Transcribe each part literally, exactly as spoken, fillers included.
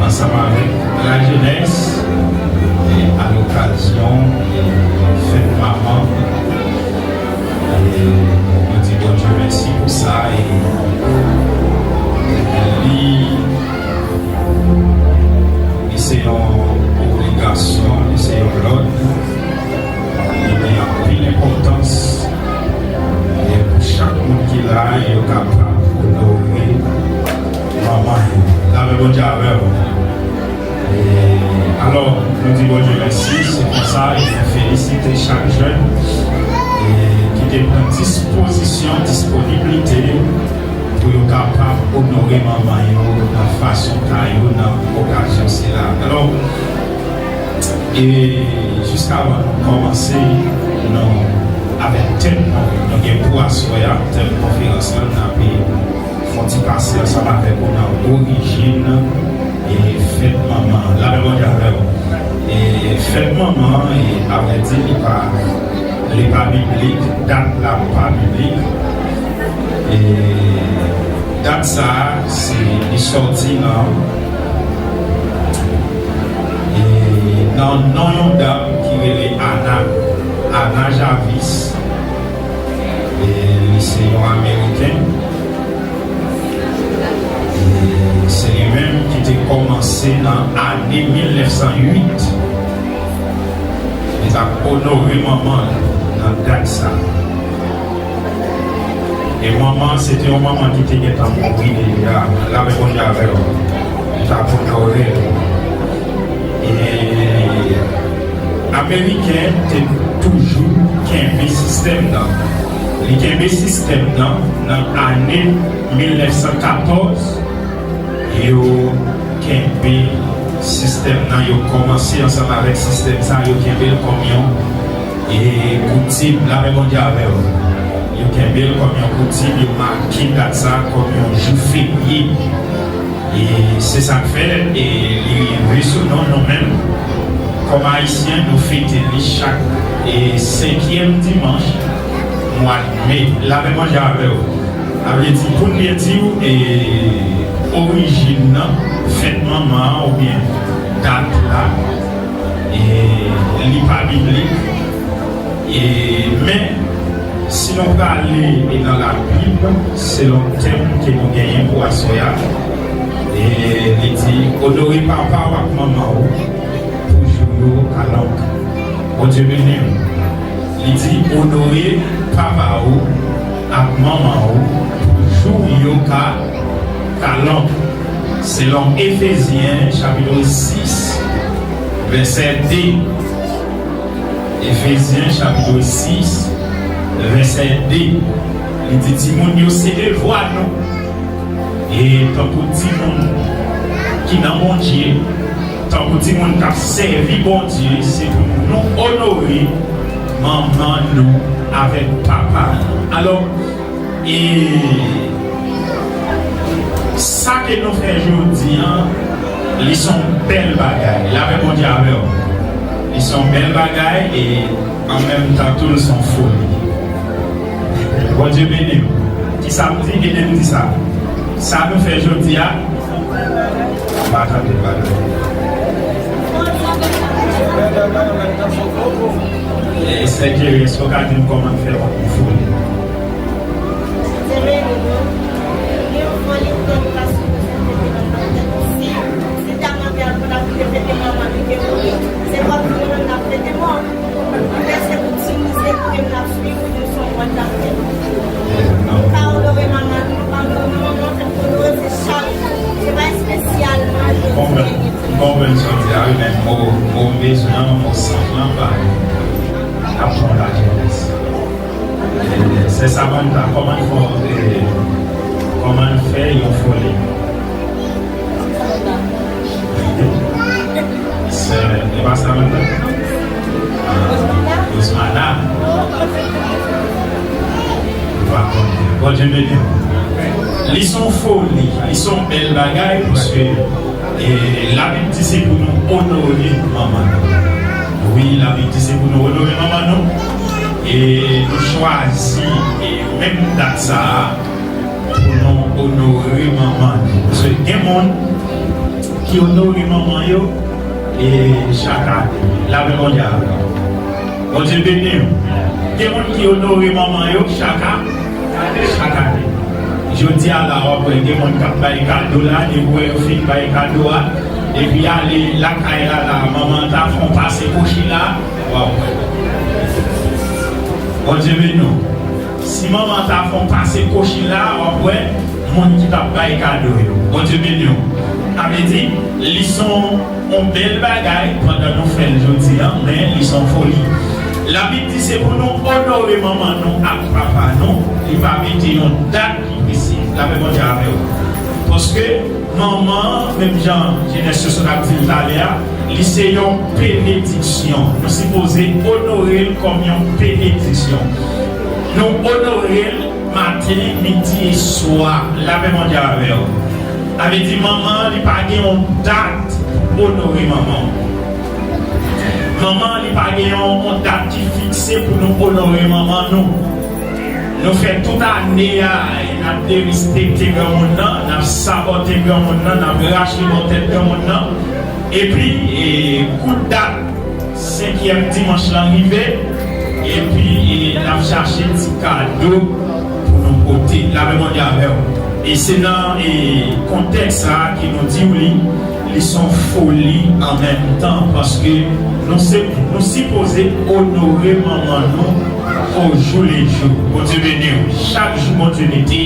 Ansanm avèk lajenès, e, alokazyon, e, fèt manman, e, nou di Bondye mèsi pou sa, e li, li se yon obligasyon, li se yon lòd, li gen anpil enpòtans, e pou chak moun ki la, yo kapab onore manman yo. Lapè Bondye avè w. E, alò, nou di Bondye mèsi, se konsa, e nou felisite chak jèn, e, ki te pran dispozisyon, disponiblite pou yo kapab onore manman yo nan fason pa yo, nan okazyon sila. Alò, e jiskavan nou kòmanse, nou, avèk tèm nou, nou gen pou aswè a, tèm konferans lan, n ape fè yon ti pase ansanm avèk ou nan orijin, e, fèt manman. Lapè Bondye avè w. E, fèt manman, e, avrèdi, li pa, li pa biblik, dat la pa biblik. E, dat sa a, se, li sòti nan, e, nan non yon dam ki rele Ana, Ana Jarvis. E, li se yon Ameriken. E se li menm ki te kòmanse nan ane mil nèf san uit. Li t ap onore manman l nan dat sa. E manman, se te yon manman ki te gentan mouri deja. Lapè Bondye avè w. Li t ap onore l. E Ameriken te toujou kenbe sistèm nan. Li kenbe sistèm nan nan ane mil nèf san katòz. Yo kenbe sistèm nan, yo kòmanse ansanm avèk sistèm sa, yo kenbe l kòm yon, e, koutim. Lapè Bondye avè w. Yo kenbe l kòm yon koutim, yo make dat sa kòm yon jou ferye. E se sa k fè, e, li rive sou nou, nou menm, kòm Ayisyen, nou fete li chak, e, senkyèm dimanch mwa me. Lapè Bondye avè w. Sa vle di, pou n byen di w, e, orijin nan, fèt manman an, oubyen dat la, e, li pa biblik. E, men, si nou prale, e, nan Labib, selon tèm ke nou genyen pou aswè a, e, li di, onore papa w ak manman w pou jou yo ka long. Bondye beni w. Li di, onore papa w ak manman w pou jou yo ka, ka long. Selon Efezyen, chapit sis, vèsè de. Efezyen, chapit sis, vèsè de. Li di, timoun yo, se devwa nou. E tankou timoun ki nan Bondye, tankou timoun k ap sèvi Bondye, se pou nou onore manman nou avèk papa nou. Alò, e sa ke nou fè jodi a, li se yon bèl bagay. Lapè Bondye avè w. Li se yon bèl bagay e an menm tan tou, l se yon foli. Bondye beni w. Kisa m di? Ede m di sa. Sa nou fè jodi a, m pa tande, pa tande. E, sè Jerry, èske w ka di m kòman n fè yon foli? Se pa pou nou menm n ap fete mò. Prèske tout timoun se pou menm n ap swiv pou nou se yon mòd n ap fè. Nou ka onore manman nou, nou ka onore manman nou, fèt onore se chak, se pa espesyalman jodi. M konprann, m konprann sa w di a, wi, men mo, mo m bezwen an, mo sant lan pa ap pran lajenès. E, sè Samantha, kòman n fè, e, kòman n fè yon foli? Sè, e pa Samantha? Ah, Rosmana. Ou pa konnen. Bondye beni w. Li se yon foli, li se yon bèl bagay, paske, e, Labib di se pou nou onore manman nou. Wi, Labib di se pou nou onore manman nou. E nou chwazi, e, menm dat sa a, pou nou onore manman nou. Paske gen moun ki Ki onore manman yo e chak ane. Lapè Bondye avè w. Bondye beni w. Gen moun ki onore manman yo chak a, chak ane. Jodi a la, w ap wè gen moun k ap bay kado la, depi w wè yo fin bay kado a, depi ale lakay la la, manman an ta fè yon pase kochi la, w ap wè. Bondye beni w. Si manman ta fè yon pase kochi la, w ap wè moun ki t ap bay kado yo. Bondye beni w. Sa vle di, li se yon, yon bèl bagay pandan nou fè l jodi a, men li se yon foli. Labib di se pou nou onore manman nou ak papa nou, li pa mete yon dat ki presize. Lapè Bondye avè w. Paske manman, menm jan Jenès yo sot ap di l talè a, li se yon benediksyon. Nou sipoze onore l kòm yon benediksyon. Nou onore l maten, midi e swa. Lapè Bondye avè w. Sa vle di manman an, li pa gen yon dat pou onore manman w. Manman an, li pa gen yon, yon dat ki fikse pou nou onore manman nou. Nou fè tout ane a, e n ap derespekte granmoun nan, n ap sabòte granmoun nan, n ap rache bò tèt granmoun nan. Epi, e, kout dat senkyèm dimanch lan rive, epi, e, n ap chache ti kado pou nou pote. Lapè Bondye avè w. E se nan, e, kontèks sa a ke nou di w li, li se yon foli an menm tan, paske nou se, nou sipoze onore manman nou o jou le jou. Bondye beni w. Chak jou Bondye mete,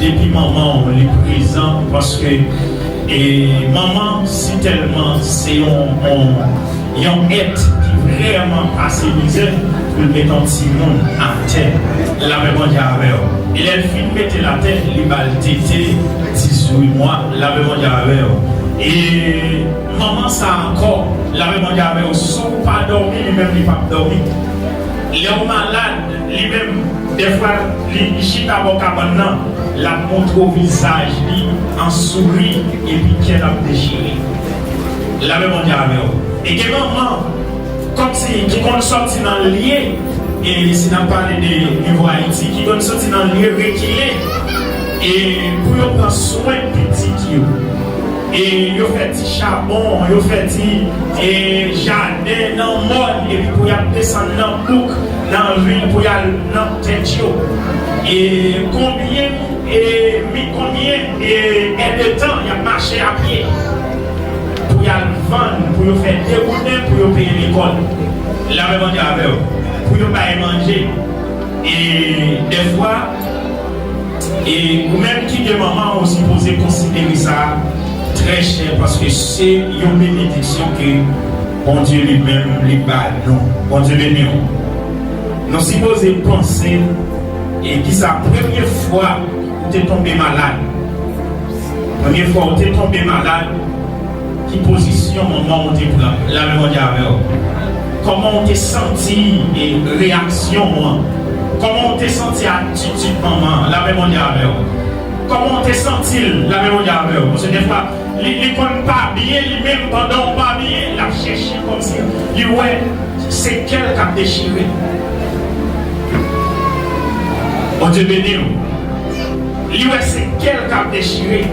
depi manman w li prezan, paske, e, manman si tèlman se yon, yon, yon èt ki vrèman pase mizè pou l met yon timoun atè. Lapè Bondye avè w. E lè l fin mete l atè, li ba l tete dizuit mwa. Lapè Bondye avè w. E manman sa ankò, lapè Bondye avè w, si w pa dòmi, li menm li p ap dòmi. Lè w malad, li menm, dèfwa, li, li chita bò kabann nan, l ap montre w vizaj li an souri, epi kè l ap dechire. Lapè Bondye avè w. E gen manman, kòmsi, ki konn sòti nan lye, e si n ap pale de nivo Ayiti, ki konn soti nan lye rekile, e pou yo pran swen pitit yo. E yo fè ti chabon, yo fè ti, e, jaden nan mòn, epi pou y ap desann nan bouk, nan ravin, pou y al nan tèt yo. E konbyen, e, mi, konbyen, e, èdtan y ap mache a pye pou y al vann, pou yo fè de gouden, pou yo peye lekòl. Lapè Bondye avè w. Pou yo bay manje. E dèfwa, e ou menm ki gen manman, ou sipoze konsidere sa trè chè, paske se yon benediksyon ke Bondye li menm li ba nou. Bondye beni w. Nou sipoze panse, e kisa premye fwa ou te tonbe malad? Premye fwa ou te tonbe malad, ki pozisyon manman w te pran? Lapè Bondye avè w. Kòman w te santi, e, reyaksyon w an? Kòman w te santi atitid manman an? Lapè Bondye avè w. Kòman w te santi l? Lapè Bondye avè w. Paske dèfwa, li, li konn pa byen, li menm pandan w pa byen, l ap chèche kòmsi li wè se kè l k ap dechire. Bondye beni w. Li wè se kè l k ap dechire.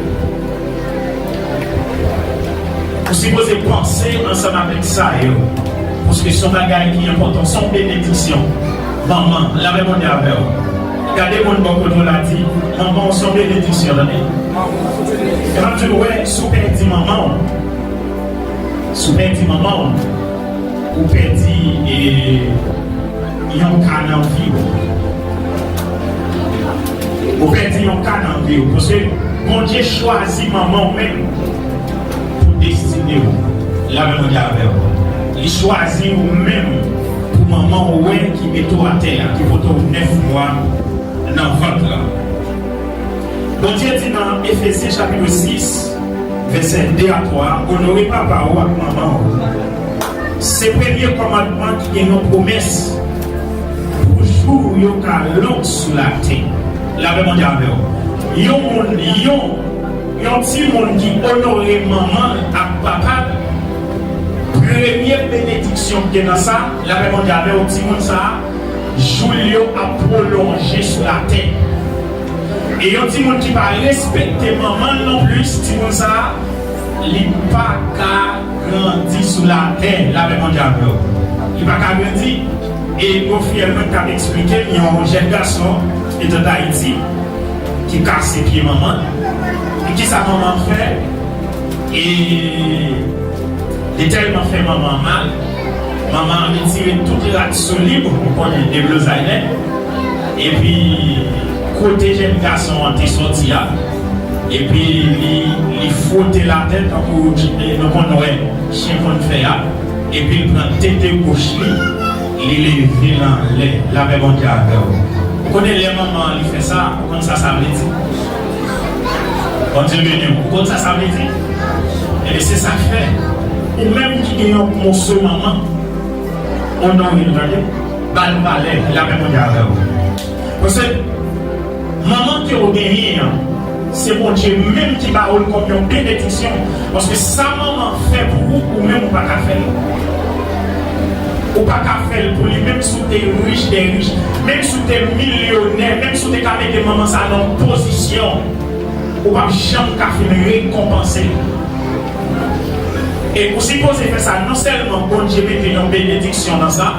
Ou sipoze panse ansanm avèk sa yo. Paske se yon bagay ki enpòtan, se yon benediksyon. Manman, lapè Bondye avè w. Gade moun bò kote w la, di, manman w se yon benediksyon, tande. E m ap di w, wè, si w pèdi manman w, si w pèdi manman w, ou pèdi, e, yon ka nan vi w. Ou pèdi yon ka nan vi w. Paske Bondye chwazi manman w menm pou destine w. Lapè Bondye avè w. Li chwazi ou menm pou manman w wè ki mete w atè a, ki pote w nèf mwa nan vant la. Bondye di nan Efezyen chapit sis, vèsè de a twa, onore papa w ak manman w. Se premye kòmandman ki gen yon pwomès pou jou w yo ka long sou latè. Lapè Bondye avè w. Yon moun, yon, yon timoun ki onore manman l ak papa l, premye benediksyon ki gen nan sa, lapè Bondye avè w, timoun sa a, jou l yo ap pwolonje sou latè. E yon timoun ki pa respekte manman l nonplis, timoun sa a, li pa ka grandi sou latè. Lapè Bondye avè w. Li pa ka grandi. E Gofièl mwen t ap eksplike m yon jèn gason ki sot Ayiti, ki kase pye manman l. E kisa manman an fè? E li tèlman fè manman an mal, manman an retire tout rad solib, ou konnen, deblozay nèt. Epi kote jèn gason an te sòti a, epi li, li fwote l atè tankou, eh, nou konn wè chen konn fè a, epi l pran tete goch li, li leve l anlè. Lapè Bondye avè w. Ou konnen lè manman an li fè sa, ou konn sa sa vle di? Bondye beni w. Ou konn sa sa vle di? Ebyen, se sa k fè ou menm ki gen yon moso manman, onore l, tande. Ba l valè, lapè Bondye avè w. Paske manman ke w genyen an, se Bondye menm ki ba w l kòm yon benediksyon. Paske sa manman fè pou ou, ou menm ou pa ka fè l. Ou pa ka fè l pou li, menm si w te rich dè rich, menm si w te milyonè, menm si w te ka mete manman sa nan yon pozisyon, ou p ap janm ka fin rekonpanse l. E ou sipoze fè sa, non sèlman Bondye mete yon benediksyon nan sa,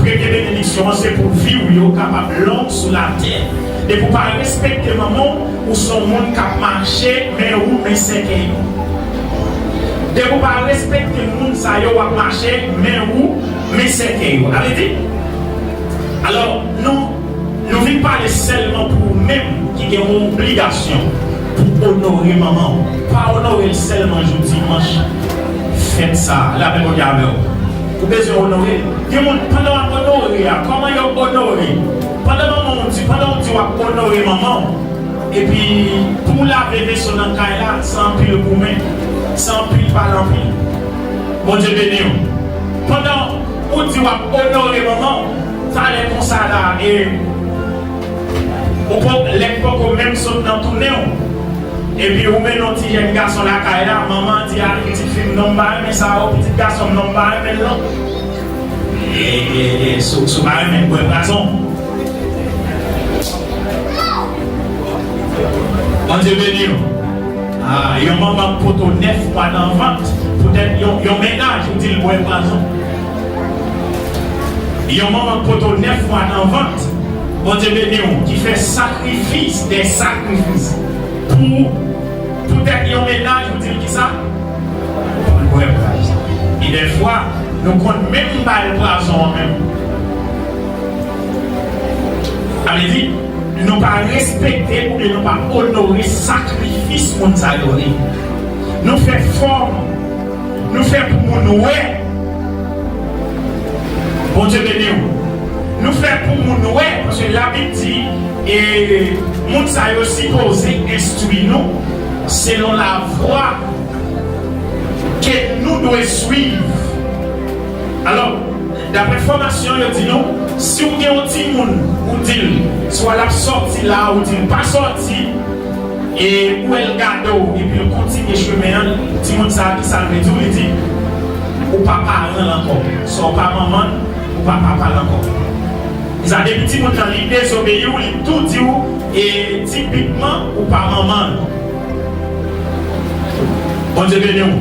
premye benediksyon an se pou vi w yo kapab long sou latè. Depi w pa respekte manman w, ou se yon moun k ap mache, men ou, men sèkèy ou. Depi w pa respekte moun sa yo, w ap mache, men ou, men sèkèy ou. Sa vle di, alò, nou, nou vin pale sèlman pou ou menm ki gen yon obligasyon pou onore manman w. Pa onore l sèlman jou dimanch fèt sa a. Lapè Bondye avè w. Ou bezwen onore l. Gen moun, pandan w ap onore a, kòman yo onore? Pandan manman w di, pandan w di w ap onore manman w, epi pou w lave veso nan kay la, se anpil goumen, se anpil pale anpil. Bondye beni w. Pandan ou di w ap onore manman w, talè konsa la, e ou poko, lè k poko menm sot nan tounen w, epi ou mennen yon ti jèn gason lakay la, manman an di, "A, pitit fi m, non, m pa renmen sa, o, pitit gason m, non, m pa renmen l, non." E, e, e, si w, si w pa renmen l, bwè pwazon. Bondye beni w. Ah, yon manman k poto nèf mwa nan vant, poutèt yon, yon mennaj, ou di l bwè pwazon. Yon manman k poto nèf mwa nan vant, Bondye beni w, ki fè sakrifis dè sakrifis pou, poutèt yon mennaj, ou di l kisa? Pou l bwè pwazon. E dèfwa, nou konn menm ba l pwazon an menm. Sa vle di, nou pa respekte oubyen nou pa onore sakrifis moun sa yo ye. Nou fè fòm, nou fè pou moun wè. Bondye beni w. Nou fè pou moun wè, paske Labib di, e, moun sa yo sipoze enstwi nou selon lavwa ke nou dwe swiv. Alò, daprè enfòmasyon yo di nou, si w gen yon timoun, ou di l, swa l ap sòti la, ou di l pa sòti, e ou wè l gade w, epi l kontinye chemen an, timoun sa a, kisa l vle di w? Li di, ou pa paran l ankò. Swa w pa manman l, ou pa papa l ankò. Sa, depi timoun nan, li dezobeyi w, li tou di w, e tipikman, ou pa manman l. Bondye beni w.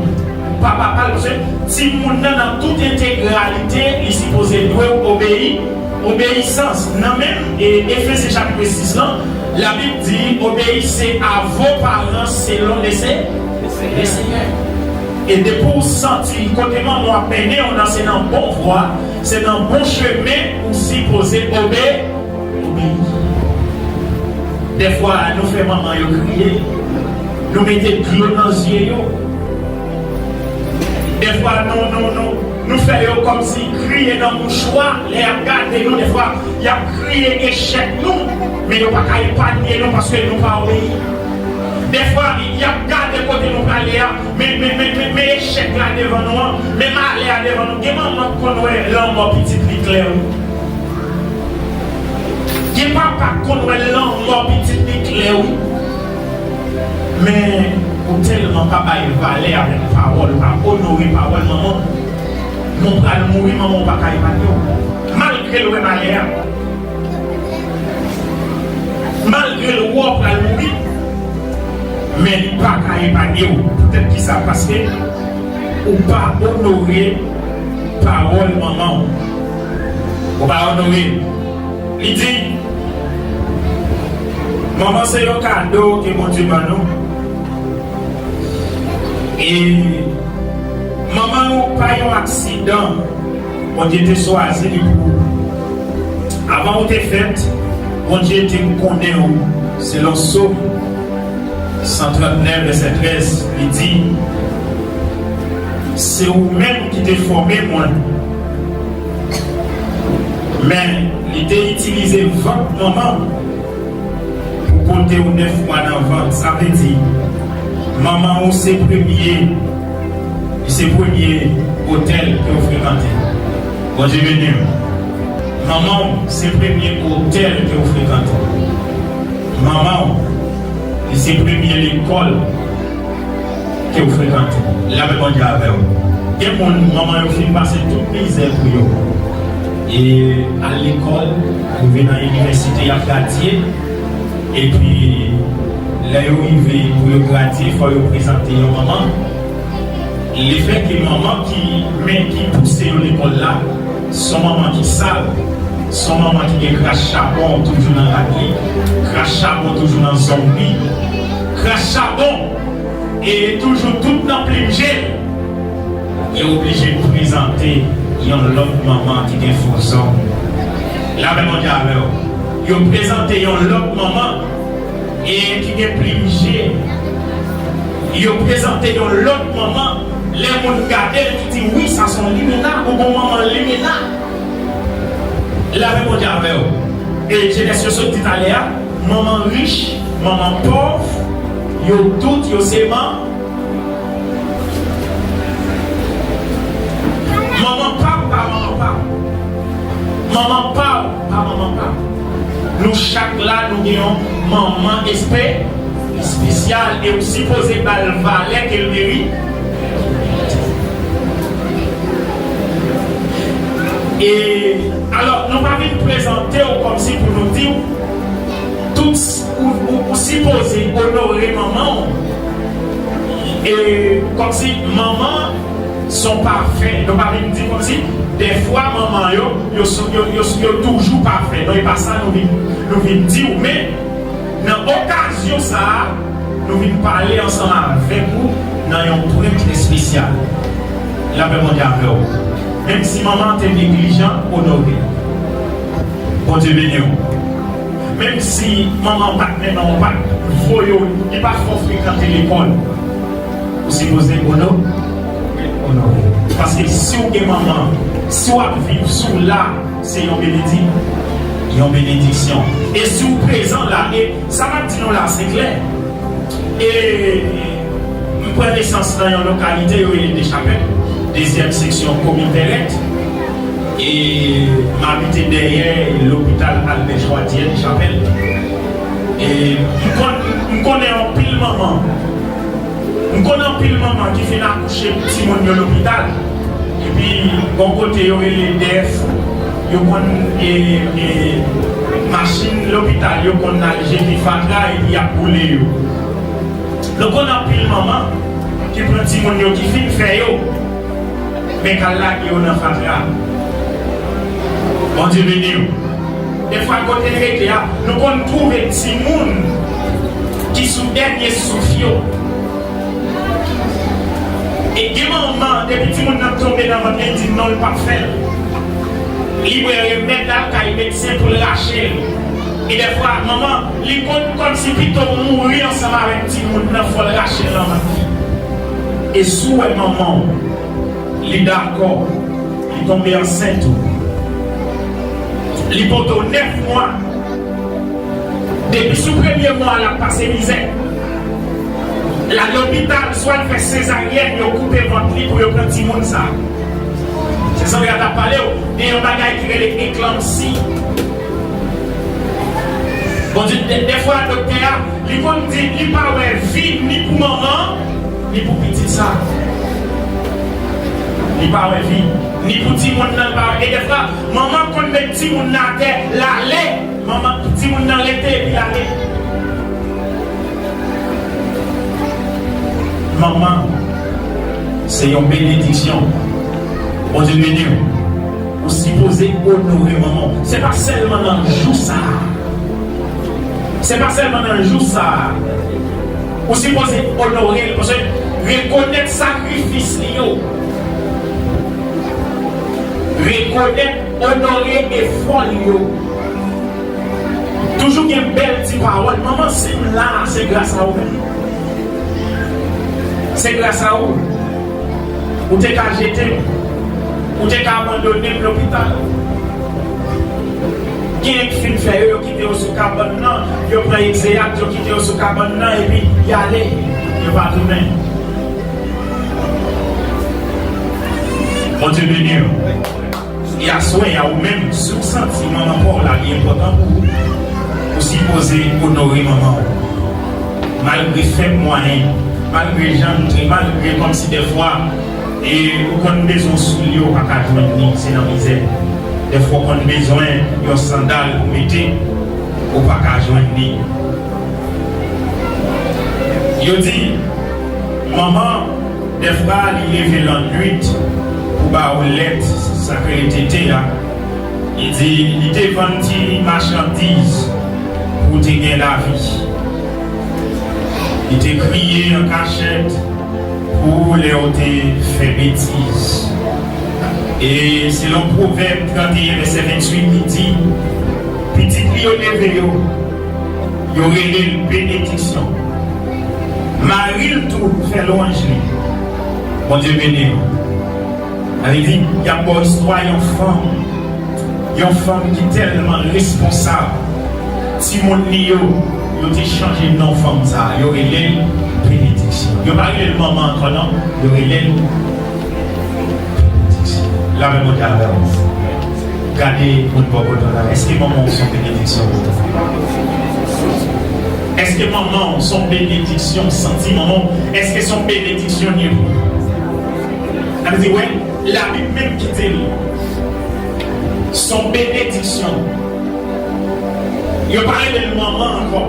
Pa papa l, paske timoun nan, nan tout entegralite, li sipoze dwe w obeyi. Obeyisans. Nan menm, e, Efezyen chapit sis lan, Labib di, obéissez à vos parents selon le Se-, le Seigneur. E depi w santi kote manman w ap mennen w nan, se nan bon vwa, se nan bon chemen ou sipoze obe-, obeyi. Dèfwa, nou fè manman yo kriye. Nou mete dlo nan zye yo. Dèfwa, nou, nou, nou, nou fè yo kòmsi kriye nan mouchwa. Lè y ap gade nou, dèfwa, y ap kriye echèk nou, men yo pa ka epanye nou paske nou pa obeyi. Dèfwa, y ap gade kote nou prale a, men, men, men, men, men echèk la devan nou an, men malè a devan nou. Gen manman k konn wè lanmò pitit li klè, wi. Gen papa k konn wè lanmò pitit li klè, wi. Men, ou tèlman pa bay valè avèk pawòl, ou pa onore pawòl manman w. Men w pral mouri, manman w pa ka epanye w. Malgre l wè malè a, malgre l wè w pral mouri, men li pa ka epanye w. Poutèt kisa? Paske Ou pa onore pawòl manman w. Ou pa onore. Li di, manman se yon kado ke Bondye ban nou. E manman w pa yon aksidan Bondye te chwazi li pou ou. Avan ou te fèt, Bondye te konnen ou. Selon Sòm san trant nèf, vèsè trèz, li di, se ou menm ki te fòme mwen. Men, li te itilize vant manman pou pote w nèf mwa nan vant. Sa vle di, manman ou se premye, li se premye otèl ke w frekante. Bondye beni w. Manman w se premye otèl ke w frekante. Manman w, li se premye lekòl ke w frekante. Lapè Bondye avè w. Gen moun, manman yo fin pase tout mizè pou yo. E al lekòl, rive nan inivèsite, y ap gradye. Epi, lè yo rive pou yo gradye, fò yo prezante yon manman. Lefètke manman ki, men ki pouse yo lekòl la, se yon manman ki sal, se yon manman ki gen kras chabon toujou nan rad li, kras chabon toujou nan zong li, kras chabon e toujou tout nan plim je l, yo oblije prezante yon lòt manman ki gen fo zong. Lapè Bondye avè w. Yo prezante yon lòt manman e ki gen plim je. Yo prezante yon lòt manman, lè moun gade l ki di, wi, sa se yon limena, ou gon manman limena. Lapè Bondye avè w. E jenès yo sot di talè a, manman rich, manman pòv, yo tout, yo se man-, manman pa w, pa manman pa w. Manman pa w, pa manman pa w. Nou chak la, nou gen yon manman espe-, espesyal e ou sipoze ba l valè ke l merite. E, alò, nou pa vin prezante w kòmsi pou nou di w tout, ou, ou, ou sipoze onore manman w. E kòmsi manman se yon pafè. Nou pa vin di kòmsi dèfwa manman yo, yo, yo, yo, yo toujou pafè. Non, e pa sa nou vin, nou vin di w. Men, nan okazyon sa a, nou vin pale ansanm avèk ou nan yon pwen espesyal. Lapè Bondye avè w. Menm si manman te neglijan, onore. Bondye beni w. Menm si manman w pa t, manman w pa t voye w, li pa t fè w frekante lekòl, ou sipoze ono-, onore. Paske si w gen manman, si w ap viv, si w la, se yon benedi-, yon benediksyon. E si w prezan la, e sa m ap di nou la, se klè. E m pran nesans nan yon lokalite yo rele Dechapèl, dezyèm seksyon komin Pèrèt. E m abite dèyè lopital Albè Chwadyè, Dechapèl. E m konn, m konnen anpil manman. M konn anpil manman ki fin akouche timoun yo lopital. Epi, gon kote yo rele D F, yo konn, e, e, machin lopital, yo konn al jete fatra epi y ap boule yo. Nou konn anpil manman ki pran timoun yo, ki fin fè yo, men k al lage yo nan fatra. Bondye beni w. Defwa kote n rete a, nou konn twouve timoun ki sou dènye souf yo. E gen manman, depi timoun nan tonbe nan vant li, li di non, l p ap fè l. Li bwè remèd, l al kay medsen pou l rache l. E defwa, manman, li konn kòmsi pito mouri ansanm avèk timoun nan, fò l rache l nan vant li. E si w wè manman w, li dakò, li tonbe ansent ou, li pote w nèf mwa, depi sou premye mwa a, l ap pase mizè. L al lopital, swa l fè sezaryèn, yo koupe vant li pou yo pran timoun sa. Se Sandra t ap pale w de yon bagay ki rele eklanpsi. Bondye, de, defwa, doktè a, li konn di, li pa wè vi ni pou manman, ni pou pitit sa. Li pa wè vi, ni pou timoun nan, li pa wè. E defwa, manman konn met timoun nan atè, l ale, manman, timoun nan rete epi l ale. Manman, Se yon benediksyon. Bondye beni w. Ou sipoze onore manman w. Se pa sèlman nan jou sa a. Se pa sèlman nan jou sa a. Ou sipoze onore l, paske rekonèt sakrifis li yo. Rekonèt, onore efò li yo. Toujou gen bèl ti pawòl. Manman, si m la, se gras a ou menm. Se gras a ou. Ou te ka jete m. Ou te ka abandone m lopital. Gen k fin fè yo, yo kite yo sou kabann nan, yo pran egzeyat, yo kite yo sou kabann nan, epi y ale, yo pa tounen. Bondye beni w. E aswè a, ou menm, si w santi manman pa w la li enpòtan pou ou, ou sipoze onore manman w. Malgre fèb mwayen, malgre jan l te, malgre kòmsi dèfwa, e ou konn bezwen soulye, ou pa ka jwenn li, se nan mizè. Dèfwa ou konn bezwen yon sandal pou mete, ou pa ka jwenn li. Yo di, manman, dèfwa, li leve lannwit pou ba ou lèt, sa k rele tete a. Li di, li te vann ti machandiz pou te gen lavi. Li te kriye an kachèt pou lè w te fè betiz. E selon Pwovèb trannteyen, vèsè venntuit, li di, pitit li yo leve yo, yo rele l benediksyon. Mari l tou fè lwanj li. Bondye beni w. Sa vle di, y ap ba w istwa yon fanm, yon fanm ki tèlman responsab. Timoun li yo, yo te chanje non fanm sa a. Yo rele l benediksyon. Yo pa rele l manman ankò, non. Yo rele l benediksyon. Lapè Bondye avè w. Gade moun bò kote w la. Èske manman w se yon benediksyon pou ou? Èske manman w se yon benediksyon? Santi manman w, èske se yon benediksyon li ye pou ou? Sa vle di, wè, Labib menm ki di l, se yon benediksyon. Yo pa rele l manman ankò.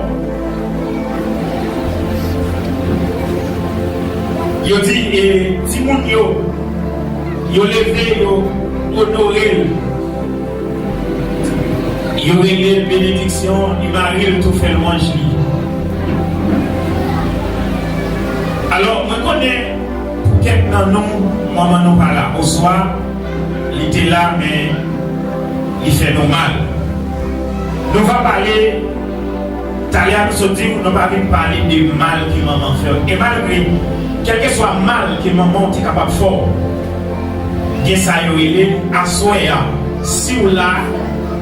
Yo di, e, timoun yo, yo leve, yo onore l. Yo rele l benediksyon, e mari l tou fè lwanj li. Alò, mwen konnen pou kèk nan nou, manman nou pa la, oswa li te la, men li fè nou mal. Nou va pale, talè a nou sot di w, nou pa vin pale de mal ke manman fè w. E malgre, kèlkeswa mal ke manman w te kapab fè w, gen sa yo rele, aswè a, si w la,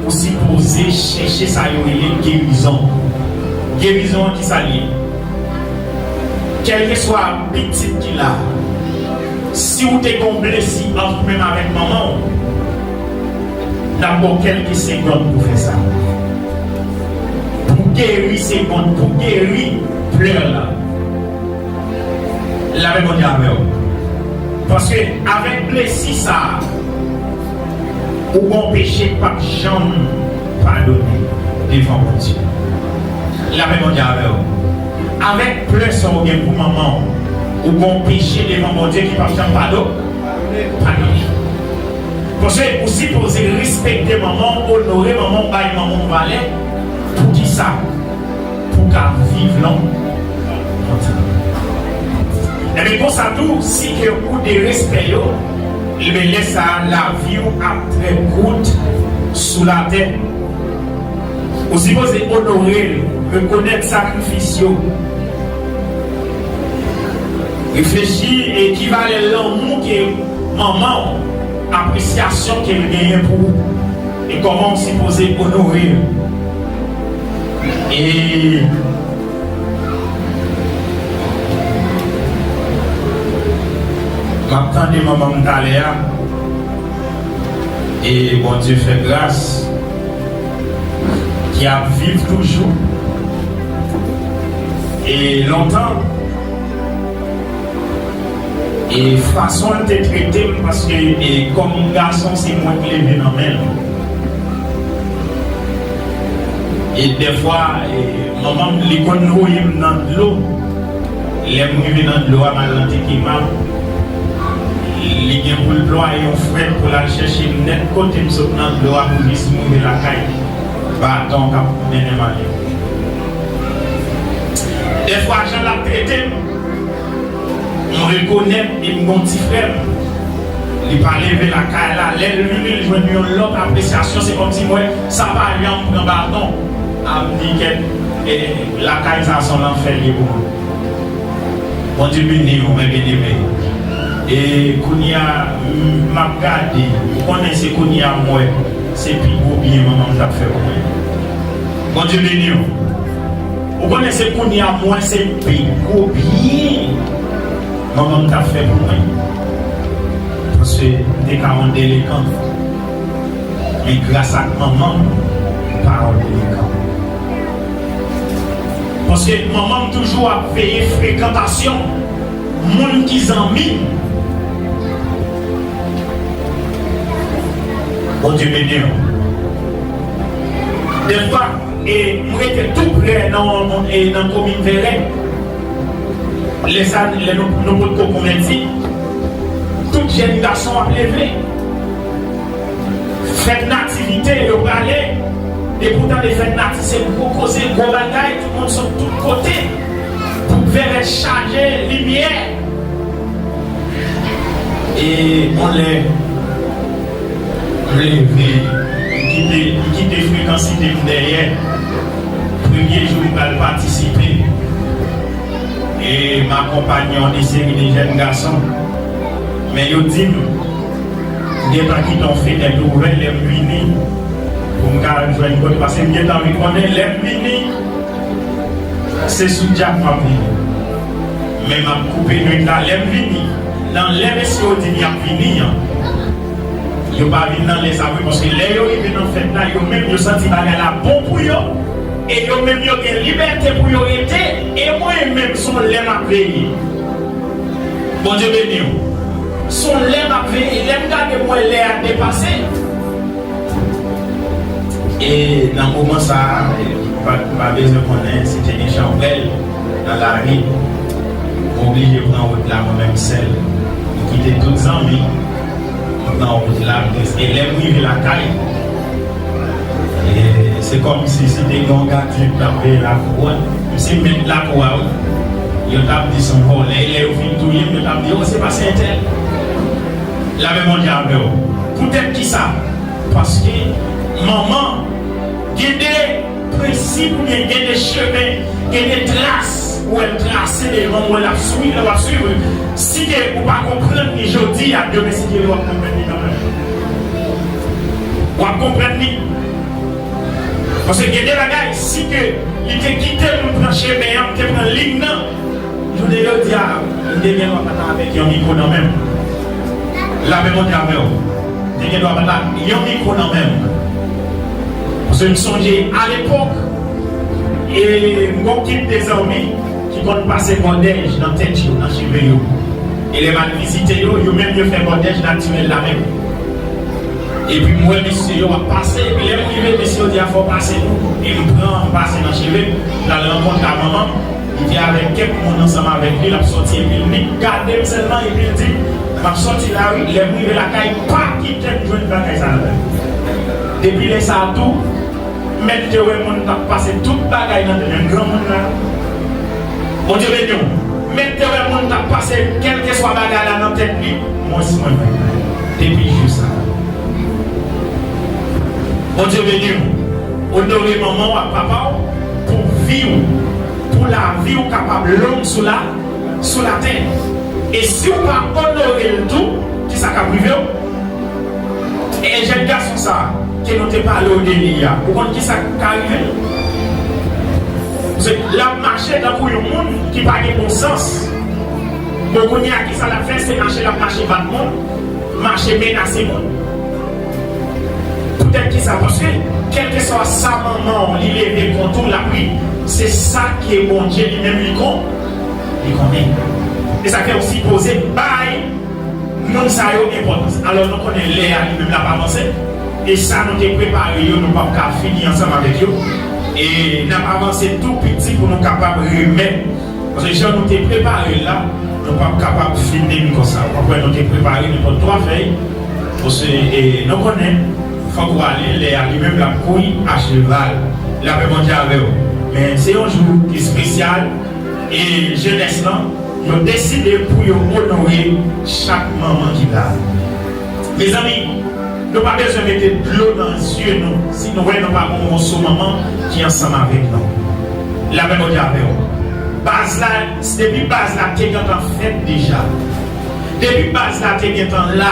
ou sipoze chèche sa yo rele gerizon. Gerizon an, ki sa l ye? Kèlkeswa pitit ki la, si w te gen yon blesi ant ou menm avèk manman w, n ap ba w kèlke segonn pou fè sa. Pou geri segonn, pou geri plè la. Lapè Bondye avè w. Paske avèk blesi sa a, ou gen yon peche k p ap janm padone devan Bondye. Lapè Bondye avè w. Avèk plè sa w gen pou manman w, ou gen yon peche devan Bondye ki p ap janm pado-, padone. Paske ou sipoze respekte manman w, onore manman w, bay manman w valè. Poukisa? Pou w ka viv lontan. Ebyen, konsa tou, si ke ou derespè yo, ebyen, lè sa a, lavi w ap trè kout sou latè. Ou sipoze onore l, rekonèt sakrifis yo. Reflechi e ki valè lanmou ke manman w, apresyasyon ke l genyen pou ou, e kòman w sipoze onore l. E m ap tande manman m talè a, e Bondye fè gras, ki ap viv toujou. E lontan, e fason l te trete m, paske, e kòm gason, se mwen k leve nan men l. E dèfwa, e manman m, li konn voye m nan dlo. Lè m rive nan dlo a, m al nan Tekema, Plwaye yon frèt pou l al chèche m nèt kote m sot nan dlo a pou jis m rive lakay. Baton k ap mennen m ale. Dèfwa, jan l ap trete m, m rekonèt e m gon ti frè m. Li pa leve lakay la. Lè l vini, l jwenn yon lòt apresyasyon. Se kòmsi m wè sa pa janm pran baton. A m di kèt, e, lakay sa se yon lanfè l ye pou mwen. Bondye beni w, mè byeneme. E kounye a, m, m ap gade, ou konnen se kounye a m wè, se pi gwo byen manman m t ap fè pou mwen. Bondye beni w. Ou konnen se kounye a m wè, se pi gwo byen manman m t ap fè pou mwen. Paske m te ka yon delekan. Men gras ak manman m, m pa yon delekan. Paske manman m toujou ap veye frekantasyon moun ki zanmi m. Bondye beni w. Dèfwa, e, m rete tou prè nan, e, nan komin Vèlè. Lè sa, lè nou, nou potko konvèti, tout jèn gason ap leve. Fèt Nativite, yo prale. Depi w tande fèt Nati, se gwo koze, gwo bagay, tout moun sot tout kote. Tout vèvèt chaje limyè. E yon lè, m leve, m kite, m kite frekansite m dèyè. Premye jou m pral patisipe. E m akonpanye yon seri de jèn gason. Men yo di m, m gentan kite yon fenèt ouvè lè m vini pou m ka jwenn kote, paske m gentan anvi konnen lè m vini, se sou djak m ap vini. Men m ap koupe nwit la lè m vini. Nan lè mesye yo di m y ap vini an, yo pa vin nan lè sa vre, paske lè yo rive nan fèt la, yo menm yo santi bagay la bon pou yo, e yo menm yo gen libète pou yo rete, e mwen menm se yon lè m ap veye. Bondye beni w. Se yon lè m ap veye, lè m gade m wè lè a depase. E nan moman sa a, e, pa, pa bezwen konnen si te gen chanpwèl nan lari. M oblije pran wout la mwen menm sèl. M kite tout zanmi, m pran wout la, m tris. E lè m rive lakay, e se kòmsi si te gen yon gadyen k t ap veye lakou a. M se mèt lakou a, wi. Yo t ap di se yon vòlè. E lè yo fin touye m, yo t ap di, "O, se pa se entèl." Lapè Bondye avè w. Poutèt kisa? Paske manman gen de prensip oubyen gen de chemen, gen de tras ou wè l trase devan w, l ap swiv, l ap swiv. Si ke ou pa konprann li jodi a, demen si Dye vle w ap konprann li kanmenm. W ap konprann li. Paske gen de bagay, si ke li te kite m pran chemen an, m te pran liy nan, jounen jodi a, m te gen dwa pa ta avèk yon mikwo nan men m. Lapè Bondye avè w. M te gen dwa pa ta yon mikwo nan men m. Paske m sonje alepòk, e m gon kit de zanmi ki konn pase bòdèj nan tèt yo, nan cheve yo. E lè m al vizite yo, yo menm yo fè bòdèj natirèl la menm. Epi m wè mesye yo ap pase, epi lè m rive, mesye yo di a fò w pase tou. E m pran, m pase nan cheve m, m al rankontre a manman m, li te avèk kèk moun ansanm avèk li, l ap sòti, epi li gade m sèlman, epi l di, "M ap sòti la wi, lè m rive lakay, pa kite m jwenn bagay sa la." Depi lè sa a tou, Mèt te wè moun t ap pase tout bagay nan tèt, menm granmoun la. Bondye beni w. Mèt te wè moun t ap pase kèlkeswa bagay la nan tèt li, mwens mwen menm. Depi jou sa a. Bondye beni w. Onore manman w ak papa w pou vi w, pou lavi w kapab long sou la, sou latè. E si w pa onore l tou, kisa k ap rive w? E jèn gason sa a, ke nou te pale w de li a, ou konn kisa k ka rive l? Se l ap mache tankou yon moun ki pa gen bon sans. Bon, kounye a, kisa l ap fè? Se mache l ap mache bat moun, mache menase moun. Poutèt kisa? Paske, kèlkeswa sa manman w li leve kont ou, l ap ri. Se sa ke Bondye li menm li kon, li konnen. E sa fè w sipoze bay moun sa yo enpòtans. Alò, nou konnen lè a li menm l ap avanse. E sa nou te prepare yo, nou p ap ka fini ansanm avèk yo. E n ap avanse tou piti pou nou kapab remèt. Paske jan nou te prepare l la, Nou p ap kapab fin li konsa. W ap wè nou te prepare nenpòt twa fèy. Paske, e, nou konnen, fòk ou ale, lè a li menm l ap kouri a cheval. Lapè Bondye avè w. Men se yon jou ki espesyal. E jenès lan, yo deside pou yo onore chak manman ki la. Mezanmi, nou pa bezwen mete dlo nan zye nou si nou wè nou pa gen yon moso manman ki ansanm avèk nou. Lapè Bondye avè w. Baz la, depi baz la te gentan fèt deja. Depi baz la te gentan la,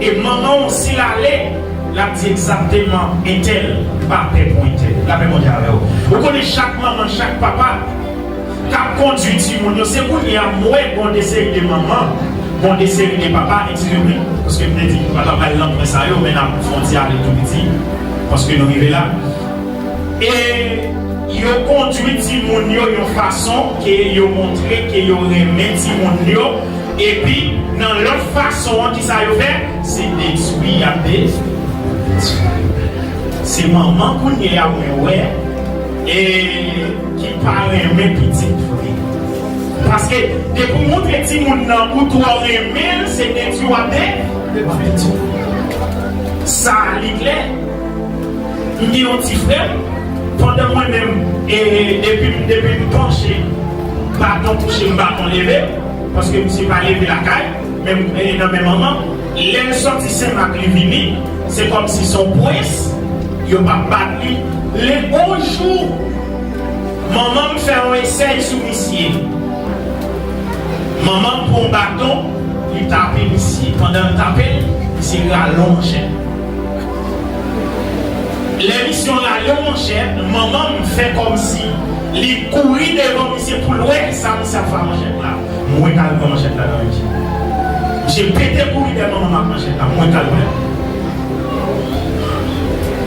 e manman w, si l ale, l ap di egzakteman entèl pa pè pou entèl. Lapè Bondye avè w. Ou konnen chak manman, chak papa k ap kondui timoun yo, se kounye a m wè gon de seri de manman, gon de seri de papa, eskize m, paske m te di m pa t ap al nan pwen sa yo, men n ap fè yon ti ale tou piti, paske nou rive la. E yo kondui timoun yo yon fason ke yo montre ke yo renmen timoun yo, epi nan lòt fason an, kisa yo fè? Se detwi y ap detwi. Se manman kounye a mwen wè, e ki pa renmen pitit vre. Paske depi w montre timoun nan ou twò renmen l, se detwi w ap de, w ap detwi. Sa a, li klè. M gen yon ti frè m, pandan mwen menm, e, depi, depi m panche, baton kouche m, baton leve, paske misye pa leve lakay, menm, e, nan men manman, lè l sòti Senmak li vini, se kòmsi se yon prens, yo p ap bat li. Lè yon jou, manman m fè yon esèy sou misye. Manman m pran yon baton, li tape misye. Pandan l tape l, misye rale yon manchèt. Lè misye rale yon manchèt, manman m fè kòmsi li kouri devan misye pou l wè sa misye ap fè ak manchèt la. Mwen k al pran manchèt la nan men misye. Misye pete kouri dèyè manman m ak manchèt la. Mwen k al pran.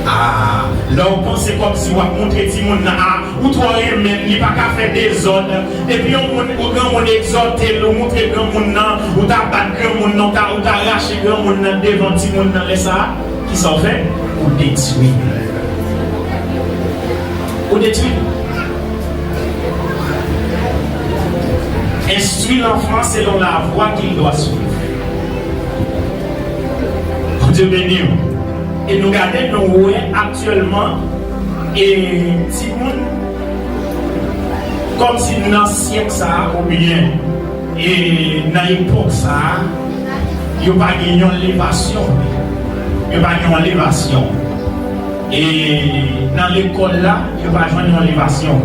Ah, lè w panse kòmsi w ap montre timoun nan, ah, ou twò renmen l, li pa ka fè dezòd. Epi yon moun, ou granmoun egzòte l, ou montre granmoun nan, ou ta bat granmoun nan, ou ta, ou ta rache granmoun nan devan timoun nan lè sa a, kisa w fè? Ou detwi l. Ou detwi l. Instruis l'enfant selon la voie qu'il doit suivre. Bondye beni w. E nou gade, nou wè aktyèlman, e timoun, kòmsi nan syèk sa a, oubyen, e nan epòk sa a, yo pa gen yon levasyon. Yo pa gen yon levasyon. E nan lekòl la, yo pa jwenn yon levasyon.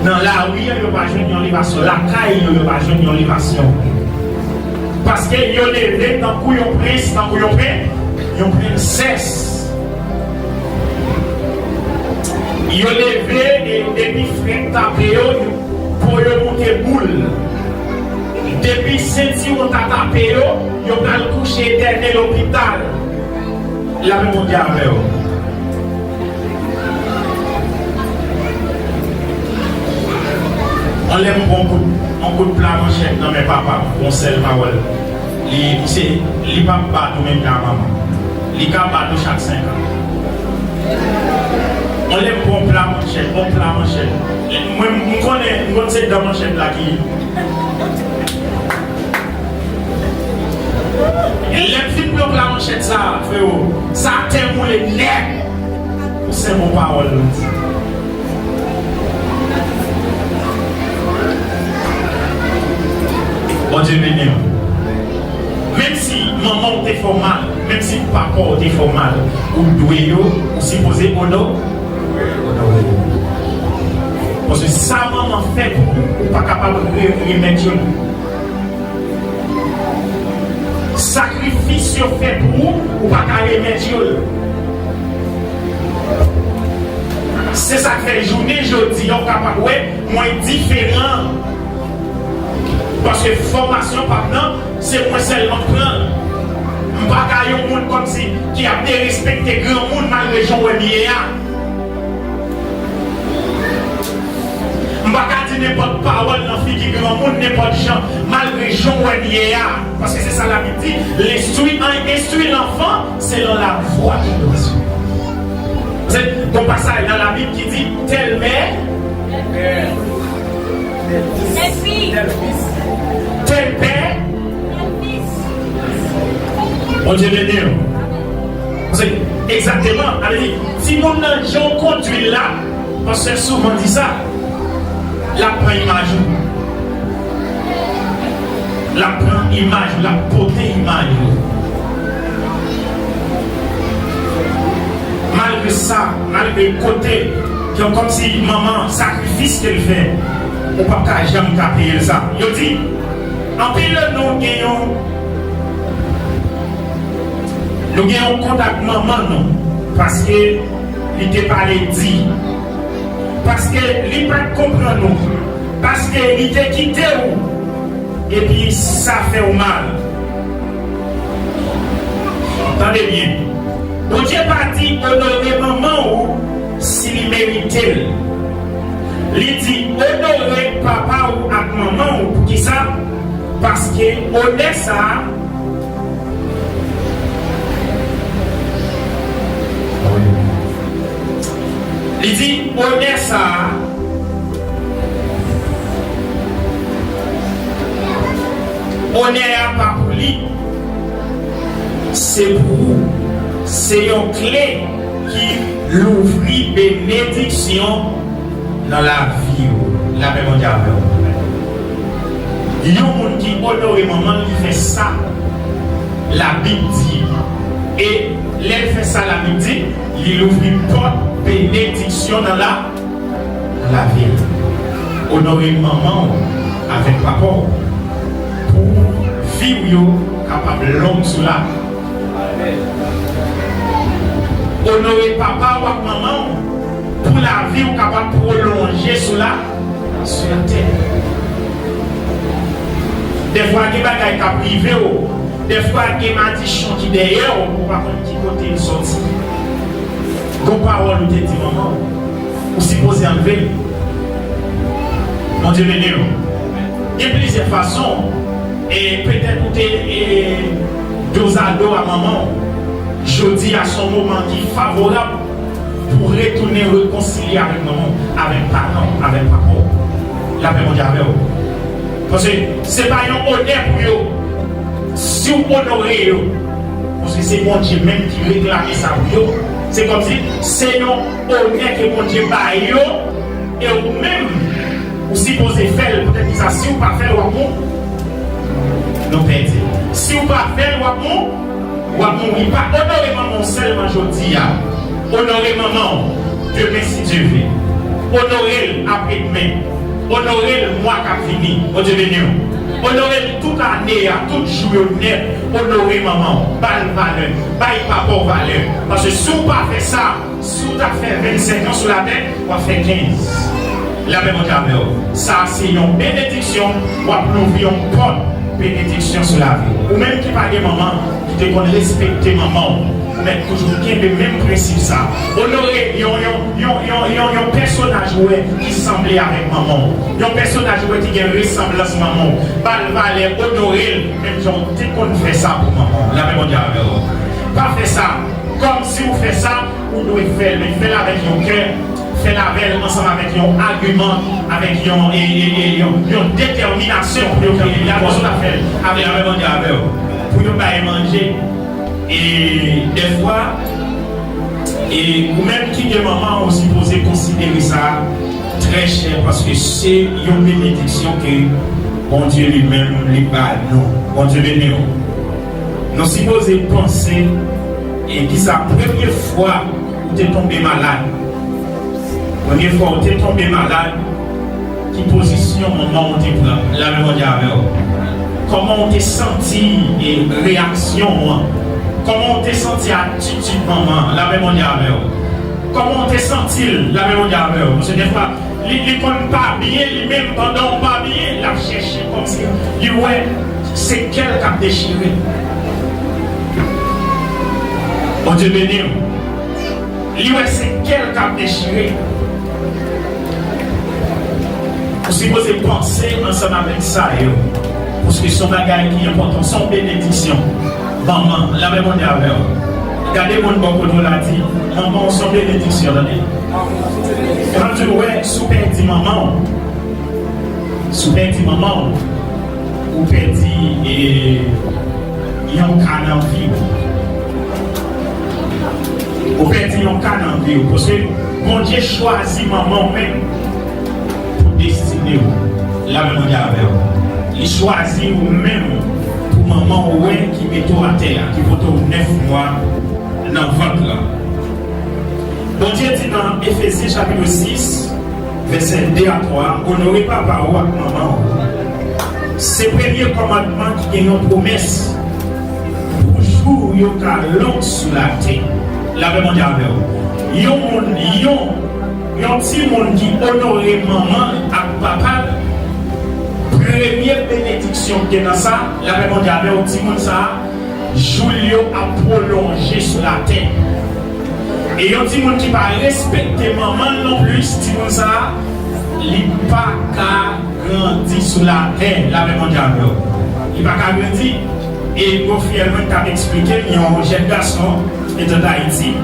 Nan lari an, yo pa jwenn yon levasyon. Lakay yo, yo pa jwenn yon levasyon. Paske yo leve tankou yon prens, tankou yon pren-, yon prensès. Yo leve e depi frèt tape yo, po yo moute boul. Depi sentiwon ta tape yo, yo pral kouche etène lopital. Lapè Bondye avè w. Yon lè m pran yon kout, yon kout pla manchèt nan men papa m, yon sèl pawòl. Li, misye, li p ap bat ou menm jan ak manman. Li ka bat ou chak senk an. Yon lè m pran yon pla manchèt, yon pla manchèt. Mwen, m konnen, m konn se dan manchèt la ki. Lè m fin pran pla manchèt sa, frewo, sa tè boule nèt. Pou senbon pawòl nou di. Bondye beni w. Menm si manman w te fè w mal, menm si papa w te fè w mal, ou dwe yo, ou sipoze ono-, onore yo. Paske sa manman fè pou ou, ou pa kapab re-, remèt yo l. Sakrifis yo fè pou ou, ou pa ka remèt yo l. Se sa k fè jounen jodi a, ou kapab wè mwen diferan. Paske fòmasyon pa m nan, se mwen sèlman k pran l. M pa ka yon moun kòmsi ki ap derespekte granmoun malgre jan w wè m ye a. M pa ka di nenpòt pawòl nan figi granmoun, nenpòt jan, malgre jan w wè m ye a. Paske se sa Labib di, l'instruit, instruis l'enfant selon la voie qu'il doit suivre. Se gon pasaj nan Labib ki di, telle mère, tel fils. Tel pè. Bondye beni w. Paske, egzakteman, sa vle di, timoun nan, jan w kondui l la, pastè souvan di sa, l ap pran imaj ou. L ap pran imaj ou, l ap pote imaj ou. Malgre sa, malgre kote, ke kòmsi manman, sakrifis ke l fè, ou p ap ka janm ka peye l sa. Yo di, anpil nan nou gen yon, nou gen yon kont ak manman nou, paske li te pale di, paske li pa t konprann ou, paske li te kite w, epi sa fè w mal. Tande byen. Bondye pa di onore manman w si li merite l. Li di onore papa w ak manman w. Poukisa? Paske onè sa a, li di onè sa a, onè a pa pou li, se pou ou. Se yon kle ki louvri benediksyon nan lavi w. Lapè Bondye avè w. Yon moun ki onore manman l, li fè sa Labib di. E lè l fè sa Labib di, li louvri pòt benediksyon nan la, nan lavi l. Onore manman w avèk papa w pou vi w yo kapab long sou la. Onore papa w ak manman w pou lavi w kapab pwolonje sou la, sou latè. Dèfwa gen bagay k ap rive w, dèfwa gen madichon ki dèyè w, ou pa konn ki kote l sòti. Gon pawòl ou te di manman w, ou sipoze anlve l. Bondye beni w. Gen plizyè fason, e petèt ou te, e, dozado a manman w. Jodi a se yon moman ki favorab pou w retounen rekonsilye avèk manman w, avèk paran w, avèk papa w. Lapè Bondye avè w. Paske se pa yon onè pou yo si w onore yo. Paske se Bondye menm ki reklame sa pou yo. Se kòmsi se yon onè ke Bondye ba yo, e ou menm, ou sipoze fè l. Poutèt ki sa, si w pa fè l, w ap mou-, nou pèdi. Si w pa fè l, w ap mou-, w ap mouri. Pa onore manman w sèlman jodi a. Onore manman w demen, si Dye vle. Onore l apre demen. Onore l mwa k ap vini. Bondye beni w. Onore l tout ane a, tout jou yo nèt. Onore manman w. Ba l valè. Bay papa w valè. Paske si w pa fè sa, si w ta fè vennsenk an sou latè, w ap fè kenz. Lapè Bondye avè w. Sa a se yon benediksyon, w ap louvri yon pòt benediksyon sou lavi w. Ou menm ki pa gen manman, ki te konn respekte manman w, ou mèt toujou kenbe menm prensip sa a. Onore yon, yon, yon, yon, yon, yon pèsonaj ou wè ki sanble avèk manman w. Yon pèsonaj ou wè ki gen resanblans manman w. Ba l valè, onore l, menm jan w te konn fè sa pou manman w. Lapè Bondye avè w. Pa fè sa. Kòm si w fè sa, ou dwe fè l, men fè l avèk yon kè, fè l avè l ansanm avèk yon agiman, avèk yon, e, e, e, yon, yon detèminasyon pou yo fè l. Apre sa, w ta fè l avèk, avèk Bondye avè w, pou yo bay manje. E dèfwa, e ou menm ki gen manman, ou sipoze konsidere sa trè chè, paske se yon benediksyon ke Bondye li menm li ba nou. Bondye beni w. Nou sipoze panse, e kisa premye fwa ou te tonbe malad? Premye fwa ou te tonbe malad, ki pozisyon manman w te pran? Lapè Bondye avè w. Kòman w te santi, e, reyaksyon w an? Kòman w te santi atitid manman an? Lapè Bondye avè w. Kòman w te santi l? Lapè Bondye avè w. Paske dèfwa, li, li konn pa byen, li menm pandan w pa byen, l ap chèche kòmsi li wè se kè l k ap dechire. Bondye beni w. Li wè se kè l k ap dechire. Ou sipoze panse ansanm avèk sa yo. Paske se yon bagay ki enpòtan, se yon benediksyon. Manman, lapè Bondye avè w. Gade moun bò kote w la, di, manman w se yon benediksyon, tande. Evanjil, wè, si w pèdi manman w, si w pèdi manman w, Ou pèdi, e, yon ka nan vi w. Ou pèdi yon ka nan vi w. Paske Bondye chwazi manman w menm pou destine w. Lapè Bondye avè w. Li chwazi ou menm pou manman w wè ki mete w atè a, ki pote w nèf mwa nan vant lan. Bondye di nan Efezyen chapit sis, vèsè de a twa, onore papa w ak manman w. Se premye kòmandman ki gen yon pwomès pou jou w yo ka long sou latè. Lapè Bondye avè w. Yon moun, yon, yon timoun ki onore manman l ak papa l, premye benediksyon ki gen nan sa, lapè Bondye avè w, timoun sa a, jou l yo ap pwolonje sou latè. E yon timoun ki pa respekte manman l nonplis, timoun sa a, li pa ka grandi sou latè. Lapè Bondye avè w. Li pa ka grandi. E gwo frè mwen t ap eksplike m, yon jèn gason ki te t Ayiti,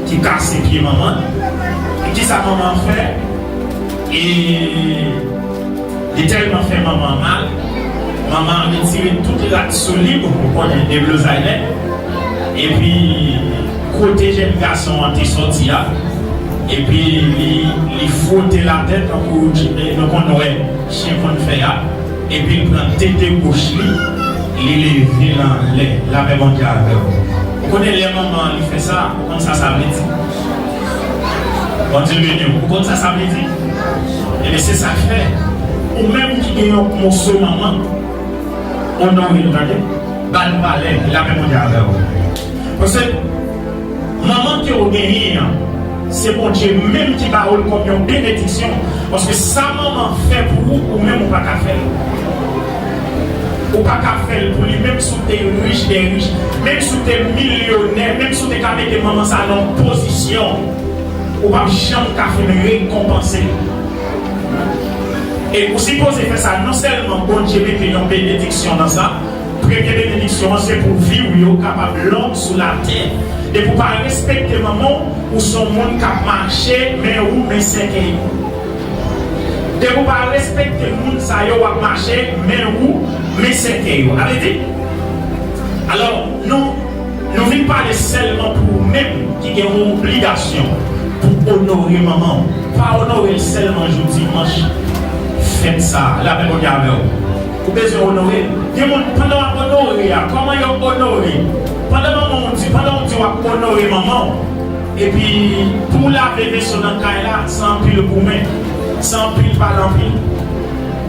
ki kase pye manman l. E kisa manman an fè? E Li tèlman fè manman an mal, manman an retire tout rad sou li, bon, ou konnen deblozay nèt, epi kote jèn gason an te sòti a, epi li, li fwote l atè tankou, eh, nou konn wè chen konn fè a, epi l pran tete goch li, li leve l anlè. Lapè Bondye avè w. Ou konnen lè manman an li fè sa, ou konn sa sa vle di? Bondye beni w. Ou konn sa sa vle di? Ebyen, se sa k fè. Ou menm ki gen yon moso manman, onore l, tande. Ba l valè, lapè Bondye avè w. Paske manman ke w genyen an, se Bondye menm ki ba w l kòm yon benediksyon. Paske sa manman fè pou ou, ou menm ou pa ka fè l. Ou pa ka fè l pou li, menm si w te rich dè rich, menm si w te milyonè, menm si w te ka mete manman sa nan yon pozisyon, ou p ap janm ka fin rekonpanse l. E ou sipoze fè sa, non sèlman Bondye mete yon benediksyon nan sa, premye benediksyon an se pou vi w yo kapab long sou latè. Depi w pa respekte manman w, ou se yon moun k ap mache, men ou, men sèkèy ou. Depi w pa respekte moun sa yo, w ap mache, men ou, men sèkèy ou. A vle di, alò, nou, nou vin pale sèlman pou ou menm ki gen yon obligasyon pou onore manman w. Pa onore l sèlman jou dimanch fèt sa a. Lapè Bondye avè w. Ou bezwen onore l. Gen moun, pandan w ap onore a, kòman yo onore? Pandan manman w di, pandan w di w ap onore manman w, epi pou w lave veso nan kay la, se anpil goumen, se anpil pale anpil.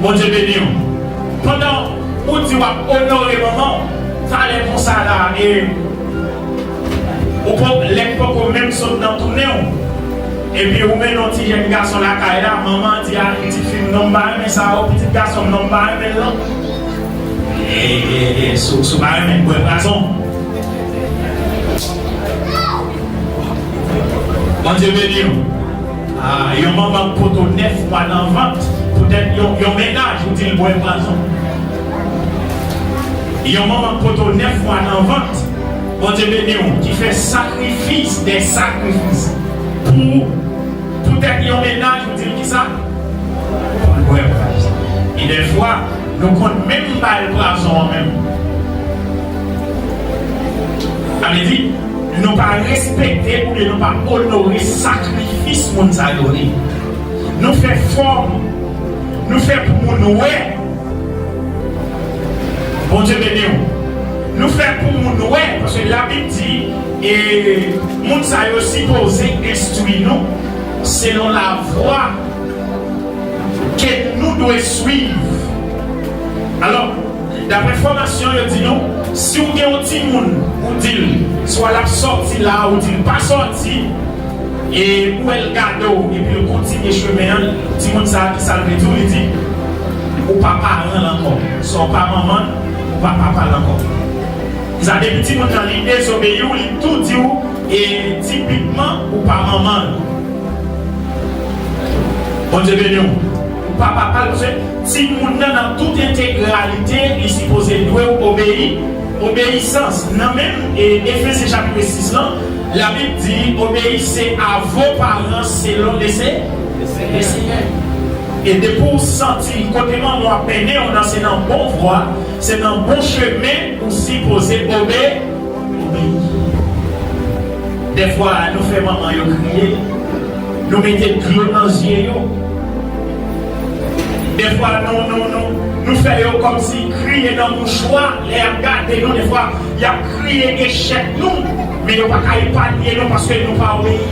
Bondye beni w. Pandan ou di w ap onore manman w, talè konsa la, e Ou poko, lè k poko menm sot nan tounen w, epi ou mennen yon ti jèn gason lakay la, manman an di, "A, pitit fi m, non, m pa renmen sa, o, pitit gason m, non, m pa renmen l, non." E, e, e, si w, si w pa renmen l, bwè pwazon. Bondye beni w. A, yon manman k pote w nèf mwa nan vant, poutèt yon, yon mennaj, ou di l bwè pwazon. Yon manman k pote w nèf mwa nan vant, Bondye beni w, ki fè sakrifis dè sakrifis pou, poutèt yon mennaj, ou di l kisa? Pou l bwè pwazon. E dèfwa, nou konn menm ba l pwazon an menm. Sa vle di, nou pa respekte oubyen nou pa onore sakrifis moun sa yo ye. Nou fè fòm, nou fè pou moun wè. Bondye beni w. Nou fè pou moun wè, paske Labib di, e, moun sa yo sipoze enstwi nou selon lavwa ke nou dwe swiv. Alò, daprè enfòmasyon yo di nou, si w gen yon timoun, ou di l, swa l ap sòti la, ou di l pa sòti, e ou wè l gade w, epi l kontinye chemen an, timoun sa a, kisa l vle di w? Li di, ou pa paran l ankò. Sa w pa manman l, ou pa papa l ankò. Sa, depi timoun nan, li dezobeyi w, li tou di w, e tipikman, ou pa manman l. Bondye beni w. Ou pa papa l, paske timoun nan, nan tout entegralite, li sipoze dwe w obeyi. Obeyisans. Nan menm, e, Efezyen chapit sis lan, Labib di, obéissez à vos parents selon le Se-, le Seigneur. E depi w santi kote manman w ap mennen w nan, se nan bon vwa, se nan bon chemen ou sipoze obe-, obeyi. Dèfwa, nou fè manman yo kriye, nou mete dlo nan zye yo. Dèfwa, nou, nou, nou, nou fè yo kòmsi kriye nan mouchwa lè y ap gade nou. Dèfwa, y ap kriye echèk nou, men yo pa ka epanye nou paske nou pa obeyi.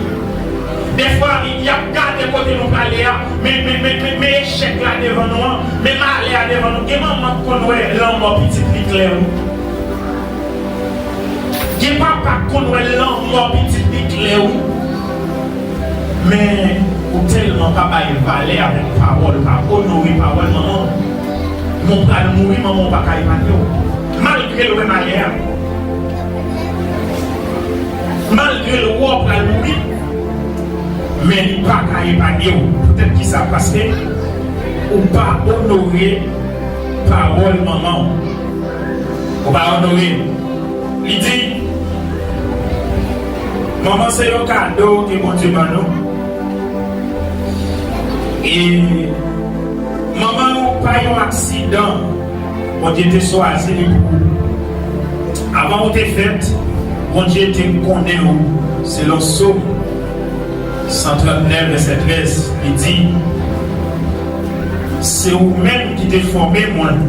Dèfwa, y ap gade kote nou prale a, men, men, men, men, men echèk la devan nou an, men malè a devan nou. Gen manman k konn wè lanmò pitit li klè, wi. Gen papa k konn wè lanmò pitit li klè, wi. Men, ou tèlman pa bay valè avèk pawòl, pa onore pawòl manman w. Lè w pral mouri, manman w pa ka epanye w. Malgre l wè malè a. Malgre l wè w pral mouri, men li pa ka epanye w. Poutèt kisa? Paske ou pa onore pawòl manman w. Ou pa onore l. Li di, manman se yon kado ke Bondye ban nou. E manman ou pa yon aksidan Bondye te chwazi li pou ou. Avan ou te fèt, Bondye te konnen ou. Selon Sòm san trannèf, vèsè trèz, li di, se ou menm ki te fòme mwen.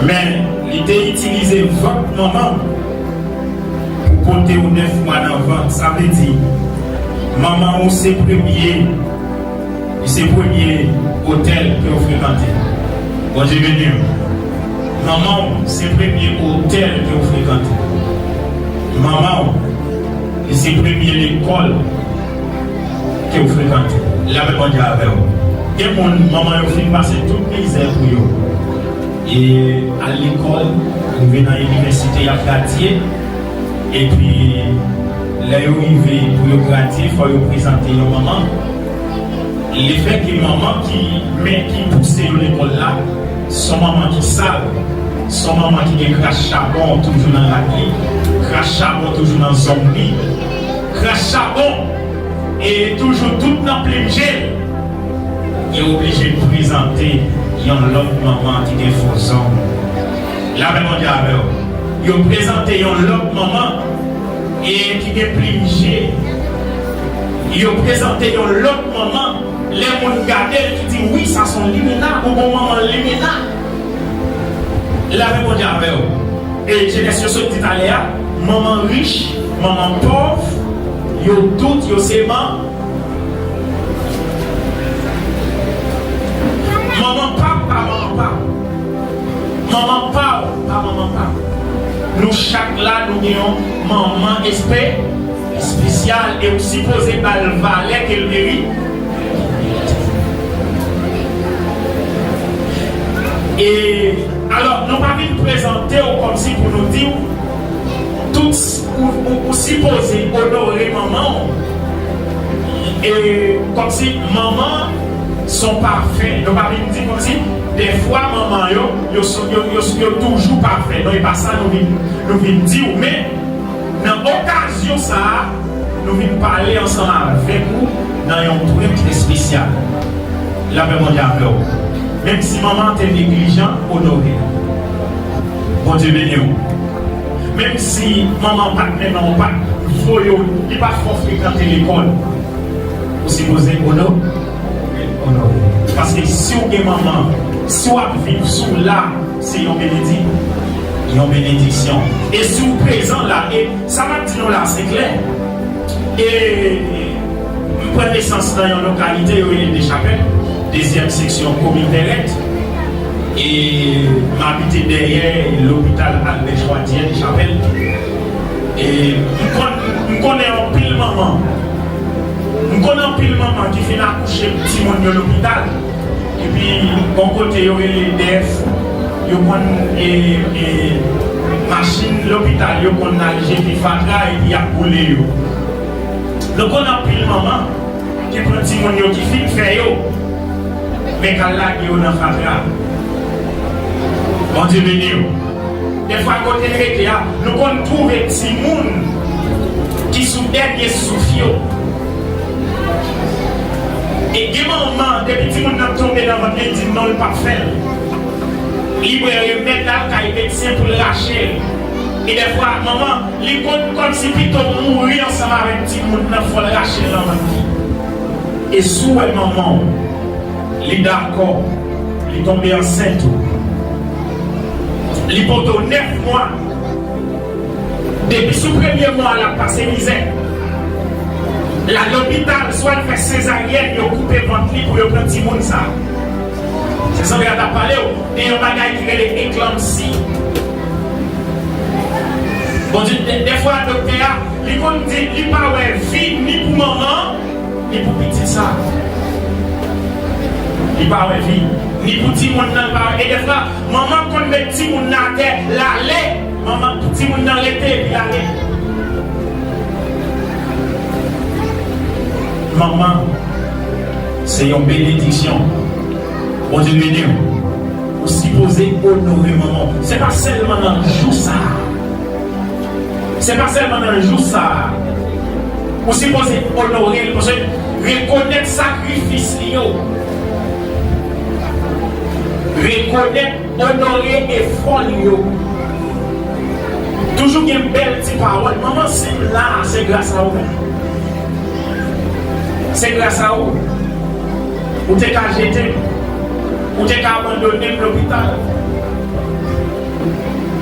Men, li te itilize vant manman pou pote w nèf mwa nan vant. Sa vle di, manman ou se premye, li se premye otèl ke w frekante. Bondye beni w. Manman w se premye otèl ke w frekante. Manman w, li se premye lekòl ke w frekante. Lapè Bondye avè w. Gen moun, manman yo fin pase tout mizè pou yo. E al lekòl, rive nan inivèsite, y ap gradye. Epi, lè yo rive pou yo gradye, fò yo prezante yon manman. Lefètke manman ki, men ki pouse yo lekòl la, se yon manman ki sal, se yon manman ki gen kras chabon toujou nan rad li, kras chabon toujou nan zong li, kras chabon, e toujou tout nan plim je l. Yo oblije prezante yon lòt manman ki gen fo zong. Lapè Bondye avè w. Yo prezante yon lòt manman e ki gen plim je. Yo prezante yon lòt manman. Lè moun gade l, ki di, "Wi, sa se yon limena, ou gon manman limena." Lapè Bondye avè w. E jenès yo sot di talè a, manman rich, manman pòv, yo tout, yo se man-, manman pa w, pa manman pa w. Manman pa w, pa manman pa w. Nou chak la, nou gen yon manman espe-, espesyal e ou sipoze ba l valè ke l merite. E, alò, nou pa vin prezante w kòmsi pou nou di w tout, ou, ou, ou sipoze onore manman w. E kòmsi manman se yon pafè. Nou pa vin di kòmsi dèfwa manman yo, yo, yo, yo, yo toujou pafè. Non, e pa sa nou vin, nou vin di w. Men, nan okazyon sa a, nou vin pale ansanm avèk ou nan yon pwen espesyal. Lapè Bondye avè w. Menm si manman te neglijan, onore l. Bondye beni w. Menm si manman pa t renmen w, pa t voye w, li pa t fè w frekante lekòl, ou sipoze ono-, onore l. Paske si w gen manman, si w ap viv, si w la, se yon benedi-, yon benediksyon. E si w prezan la, e sa m ap di nou la, se klè. E m pran nesans nan yon lokalite yo rele Dechapèl, dezyèm seksyon komin Vèrèt. E m abite dèyè lopital Albert Schweitzer, Dechapèl. E m konn, m konnen anpil manman. M konnen anpil manman ki fin akouche timoun yo lopital. Epi, gon kote yo rele D F, yo konn, e, e, machin lopital yo konn al jete fatra epi y ap boule yo. Nou konn anpil manman ki pran timoun yo ki fin fè yo, men k al lage yo nan fatra. Bondye beni w. Dèfwa kote n rete a, nou konn twouve timoun ki sou dènye souf yo. Gen manman, depi timoun nan tonbe nan vant li, li di non, l p ap fè l. Li prè remèd, l al kay medsen pou l rache l. E dèfwa, manman, li konn kòmsi pito mouri ansanm avèk timoun nan, fò l rache l nan vant li. E si w wè manman w, li dakò, li tonbe ansent ou, li pote w nèf mwa, depi sou premye mwa, l ap pase mizè. L al lopital, swa l fè sezaryèn, yo koupe vant li pou yo pran timoun sa. Se Sandra t ap pale w de yon bagay ki rele eklanmsi. Bondye, dè, dèfwa, doktè a, li konn di, li pa wè vi ni pou manman an, ni pou pitit sa. Li pa wè vi, ni pou timoun nan, li pa wè. E dèfwa, manman konn met timoun nan atè, l ale, manman, timoun nan rete, epi l ale. Manman, se yon benediksyon. Bondye beni w. Ou sipoze onore manman w. Se pa sèlman nan jou sa a. Se pa sèlman nan jou sa a. Ou sipoze onore l, paske rekonèt sakrifis li yo. Rekonèt, onore efò li yo. Toujou gen bèl ti pawòl. Manman, si m la, se gras a ou menm. Se gras a ou. Ou te ka jete m. Ou te ka abandone m lopital.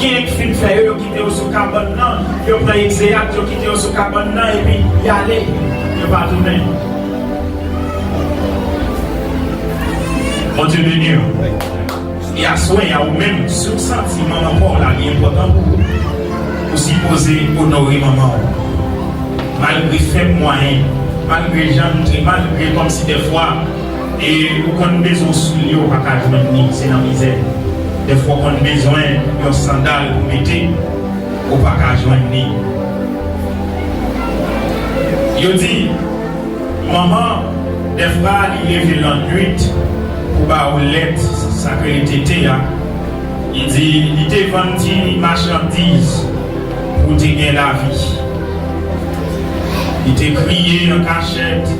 Gen k fin fè yo, yo kite yo sou kabann nan, yo pran egzeyat, yo kite yo sou kabann nan, epi y ale, yo pa tounen. Bondye beni w. E aswè a, ou menm, si w santi manman pa w la, li enpòtan pou ou, ou sipoze onore manman w. Malgre fèb mwayen, malgre jan l te, malgre kòmsi dèfwa, e ou konn bezwen yon soulye, ou pa ka jwenn li, se nan mizè. Dèfwa, ou konn bezwen yon sandal pou mete, ou pa ka jwenn li. Yo di, manman, dèfwa, li leve lannwit pou ba ou lèt, sa k rele tete a. Li di, li te vann ti machandiz pou te gen lavi. Li te kriye an kachèt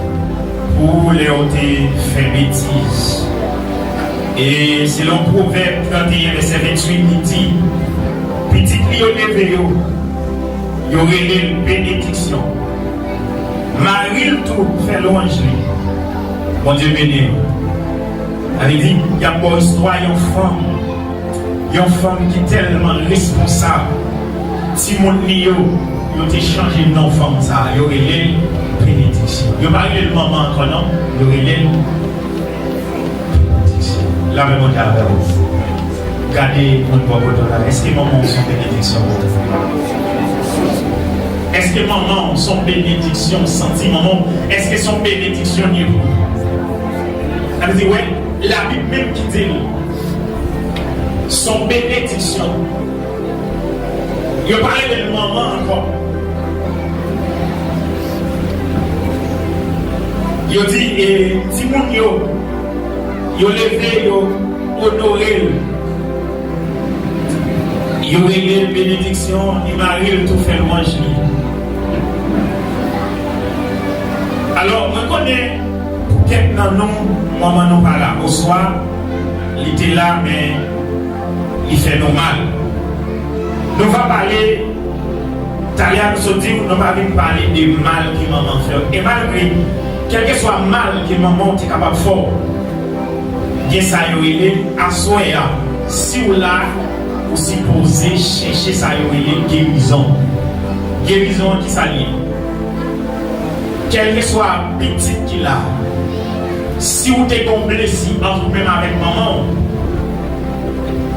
pou lè w te fè betiz. E selon Pwovèb trannteyen, vèsè venntuit, li di, pitit li yo leve yo, yo rele l benediksyon. Mari l tou fè lwanj li. Bondye beni w. Sa vle di, y ap ba w istwa yon fanm, yon fanm ki tèlman responsab. Timoun li yo, yo te chanje non fanm sa a. Yo rele l benediksyon. Yo pa rele l manman ankò, non. Yo rele l benediksyon. Lapè Bondye avè w. Gade moun bò kote w la. Èske manman w se yon benediksyon pou ou? Èske manman w se yon benediksyon? Santi manman w, èske se yon benediksyon li ye pou ou? Sa vle di, wè, Labib menm ki di l, se yon benediksyon. Yo pa rele l manman ankò. Yo di, e, timoun yo, yo leve, yo onore l. Yo rele l benediksyon, e mari l tou fè lwanj li. Alò, mwen konnen pou kèk nan nou, manman nou pa la, oswa li te la, men li fè nou mal. Nou va pale, talè a nou sot di w, nou pa vin pale de mal ke manman fè w. E malgre, kèlkeswa mal ke manman w te kapab fè w, gen sa yo rele, aswè a, si w la, ou sipoze chèche sa yo rele gerizon. Gerizon an, ki sa l ye? Kèlkeswa pitit ki la, si w te gen yon blesi ant ou menm avèk manman w,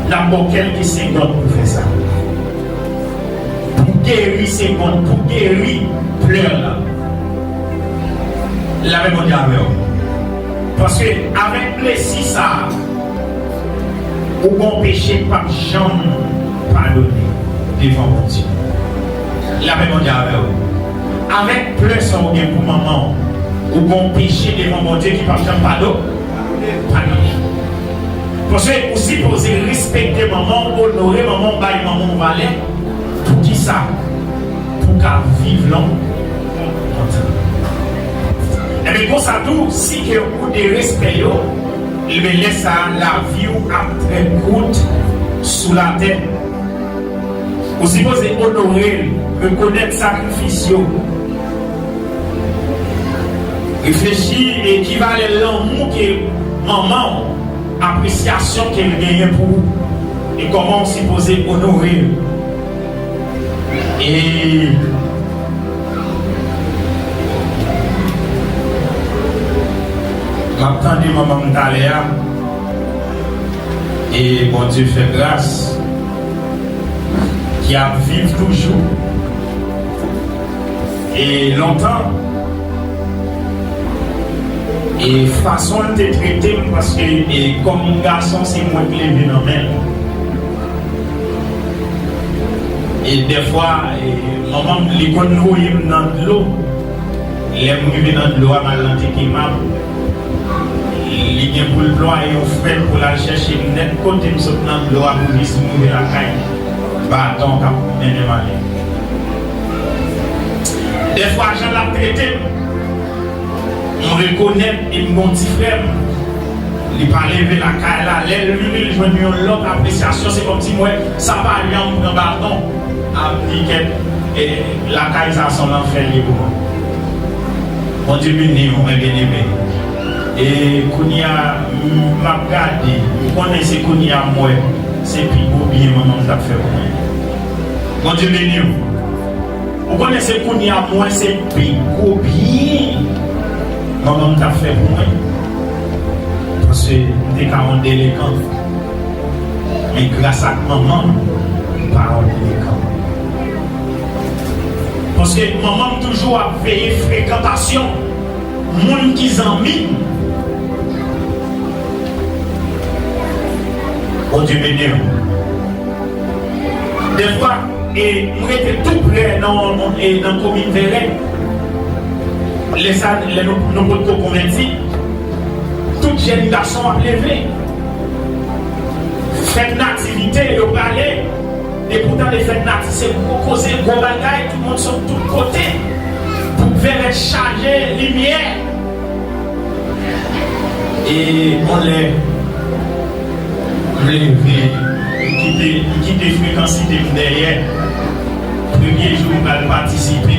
l ap ba w kèlke segonn pou fè sa. Pou geri segonn, pou geri plè la. Lapè Bondye avè w. Paske avèk blesi sa a, ou gen yon peche k p ap janm padone devan Bondye. Lapè Bondye avè w. Avèk plè sa w gen pou manman w, ou gen yon peche devan Bondye ki p ap janm pado-, padone. Paske ou sipoze respekte manman w, onore manman w, bay manman w valè. Poukisa? Pou w ka viv lon-, lontan. Ebyen, konsa tou, si ke ou derespekte yo, ebyen, lè sa a, lavi w ap trè kout sou latè. Ou sipoze onore l, rekonèt sakrifis yo. Reflechi e ki valè lanmou ke manman w, apresyasyon ke l genyen pou ou, e kòman w sipoze onore l. E m ap tande manman m talè a, e Bondye fè gras, ki ap viv toujou. E lontan, e fason l te trete m, paske, e kòm gason, se mwen k leve nan men l. E dèfwa, e manman m, li konn voye m nan dlo. Lè m rive nan dlo a, m al nan Tekemam, li gen pou l plwaye yon frèt pou l al chèche m nèt kote m sot nan dlo a pou jis m rive lakay. Baton k ap mennen m ale. Dèfwa, jan l ap trete m, m rekonèt, e m gon ti frè m, li pa leve lakay la. Lè l vini, l jwenn yon lòt apresyasyon. Se kòmsi m wè sa pa janm pran baton, ap di kèt, e, lakay sa se yon lanfè li ye pou mwen. Bondye beni w, mwen byen eme. E kounye a, m, m ap gade, m konnen se kounye a m wè se pi gwo byen manman m t ap fè pou mwen. Bondye beni w. Ou konnen se kounye a m wè se pi gwo byen manman m t ap fè pou mwen. Paske m te ka yon delekan. Men gras ak manman m, m pa yon delekan. Paske manman m toujou ap veye frekantasyon moun ki zanmi m. Bondye beni w. Dèfwa, e, m rete tou prè nan, e, nan komin Vèrè. Lè sa, lè nou, nou potko konvèti, tout jèn gason ap leve. Fèt Nativite, yo prale. Depi w tande fèt Nati, se gwo koze, gwo bagay, tout moun sot tout kote. Bouk Vèrè chaje limyè. E yon lè, m leve, m kite, m kite frekansite m dèyè. Premye jou m pral patisipe,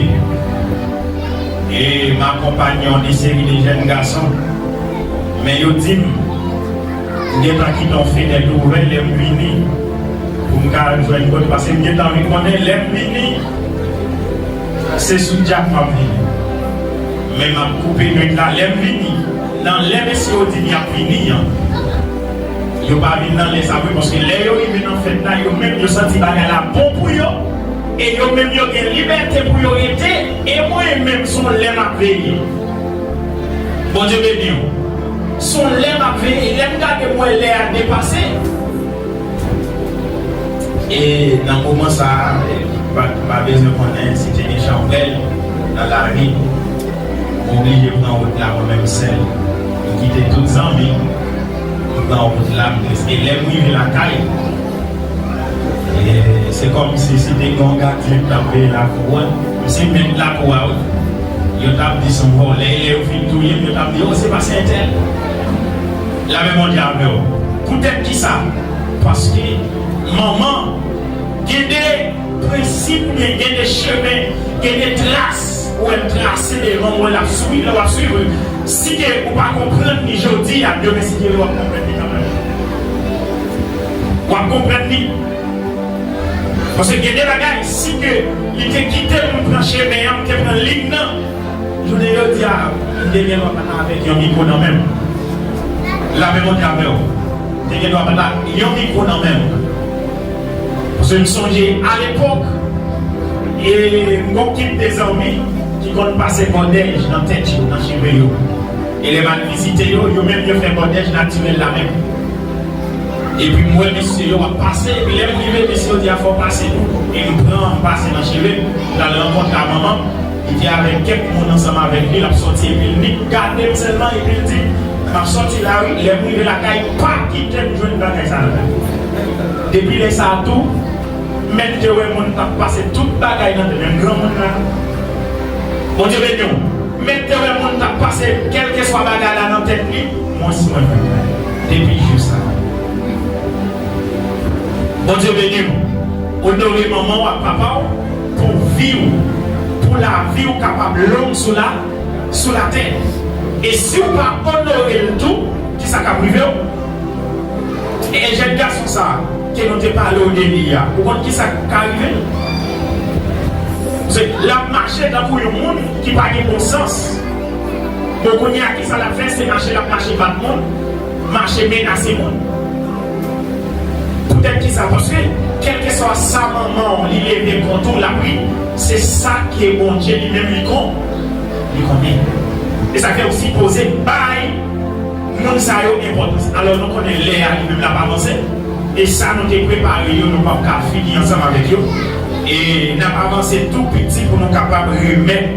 e m akonpanye yon de seri de jèn gason. Men yo di m, m gentan kite yon fenèt ouvè lè m vini, pou m ka jwenn kote, paske m gentan anvi konnen lè m vini, se sou djak m ap vini. Men m ap koupe nwit la lè m vini. Nan lè mesye yo di m y ap vini an, yo pa vin nan lè sa vre, paske lè yo rive nan fèt la, yo menm yo santi bagay la bon pou yo, e yo menm yo gen libète pou yo rete, e mwen menm se yon lè m ap veye. Bondye beni w. Se yon lè m ap veye, lè m gade m wè lè a depase. E nan moman sa a, e, pa, pa bezwen konnen si te gen chanpwèl nan lari, m oblije pran wout la mwen menm sèl. M kite tout zanmi m, m pran wout la, m prèske lè m rive lakay, e se kòmsi si te gen yon gadyen k t ap veye lakou a, m se mèt lakou a wi. Yo t ap di se yon vòlè, e lè yo fin touye m, yo t ap di, o, se pa se entèl. Lapè Bondye avè w. Poutèt ki sa? Paske manman gen de prensip oubyen gen de chemen, gen de tras ou wè l trase devan w, lè w ap swiv, lè w ap swiv. Si ke ou pa konprann li jodi a, demen si Dye vle w ap konprann li kanmenm. W ap konprann li. Paske gen de bagay, si ke li te kite m pran chemen an, m te pran liy nan, jounen jodi a, m te gen dwa pa t avèk yon mikwo nan men m. Lapè Bondye avè w. M te gen dwa pa t ak yon mikwo nan men m. Paske m sonje alepòk, e m gon kit de zanmi ki konn pase bòdèj nan tèt yo, nan cheve yo. E lè m al vizite yo, yo menm yo fè bòdèj natirèl la menm. Epi m wè mesye yo ap pase, epi lè m rive, mesye yo di a fò w pase tou. E m pran, m pase nan cheve, m al rankontre a manman m. Li te avèk kèk moun ansanm avèk li, l ap sòti, epi l nik gade m sèlman, epi l di, m ap sòti la wi, lè m rive lakay, pa kite m jwenn bagay sa nan men m. Depi lè sa a tou, m mèt te wè moun t ap pase tout bagay nan tèt, menm granmoun nan. Bondye beni w. Mèt te wè moun t ap pase kèlkeswa bagay la nan tèt li, mwens mwen menm. Depi jou sa a. Bondye beni w. Onore manman w ak papa w pou vi w, pou lavi w kapab long sou la, sou latè. E si w pa onore l tou, kisa k ap rive w? E jèn gason sa a, ke nou te pale w de li a, ou konn kisa k ka rive l? Se, l ap mache tankou yon moun ki pa gen bon sans. Bon, kounye a, kisa l ap fè? Se mache l ap mache bat moun, mache menase moun. Poutèt kisa? Paske, kèlkeswa sa manman w li leve kont ou, l ap ri, se sa ke Bondye li menm li kon, li konnen. E sa fè w sipoze bay moun sa yo enpòtans. Alò, nou konnen lè a li menm l ap avanse. E sa nou te prepare yo, nou p ap ka fini ansanm avèk yo. E n ap avanse tou piti pou nou kapab remèt.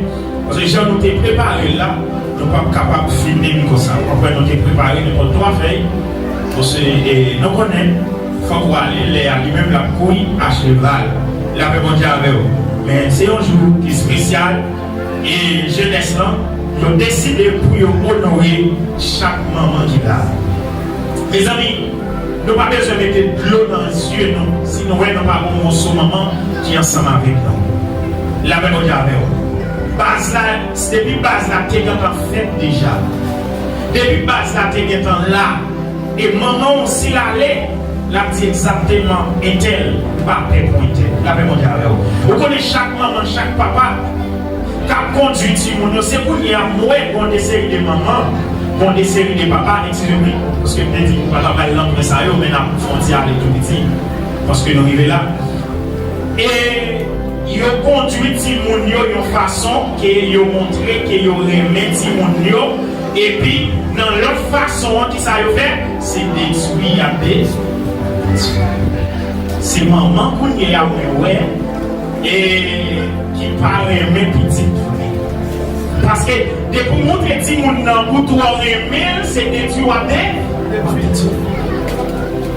Paske jan nou te prepare l la, nou p ap kapab fini l konsa. W ap wè nou te prepare nenpòt twa fèy. Paske, e, nou konnen, fòk w ale, lè a li menm l ap kouri a cheval. Lapè Bondye avè w. Men se yon jou ki espesyal. E jenès lan, yo deside pou yo onore chak manman ki la. Mezanmi, nou pa bezwen mete dlo nan zye nou si nou wè nou pa gen yon moso manman ki ansanm avèk nou. Lapè Bondye avè w. Baz la, depi baz la te gentan fèt deja. Depi baz la te gentan la, e manman w, si l ale, l ap di egzakteman entèl pa pè pou entèl. Lapè Bondye avè w. Ou konnen chak manman, chak papa k ap kondui timoun yo, se kounye a m wè gon de seri de manman, gon de seri de papa, eskize m wi, paske m te di m pa t ap al nan pwen sa yo, men n ap fè yon ti ale tou piti, paske nou rive la. E yo kondui timoun yo yon fason ke yo montre ke yo renmen timoun yo, epi nan lòt fason an, kisa yo fè? Se detwi y ap detwi. Se manman kounye a mwen wè, e ki pa renmen pitit vre. Paske depi w montre timoun nan ou twò renmen l, se detwi w ap de, w ap detwi.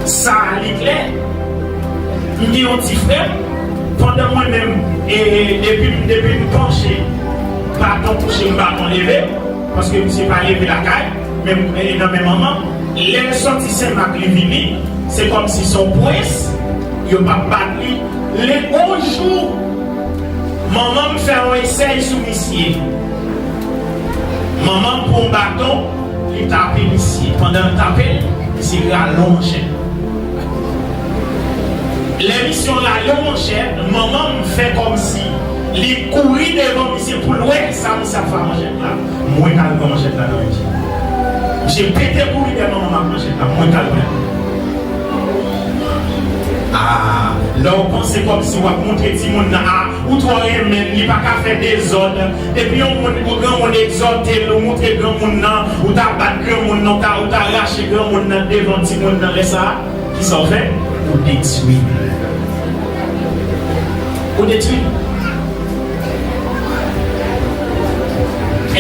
Sa a li klè. M gen yon ti frè m, pandan mwen menm, e, e, depi, depi m panche, baton kouche m, baton leve, paske misye pa leve lakay, menm, e, nan men manman, lè l sòti Senmak li vini, se kòmsi se yon prens, yo p ap bat li. Lè yon jou, manman m fè yon esèy sou misye. Manman m pran yon baton, li tape misye. Pandan l tape l, misye rale yon manchèt. Lè misye rale yon manchèt, manman m fè kòmsi li kouri devan misye pou l wè sa misye ap fè ak manchèt la. Mwen k al pran manchèt la nan men misye. Misye pete kouri dèyè manman m ak manchèt la. Mwen k al pran. Ah, lè w panse kòmsi w ap montre timoun nan, ah, ou twò renmen l, li pa ka fè dezòd. Epi yon moun, yon granmoun egzòte l, ou montre granmoun nan, ou ta bat granmoun nan, ou ta, ou ta rache granmoun nan devan timoun nan. Lè sa a, kisa w fè? Ou detwi. Ou detwi.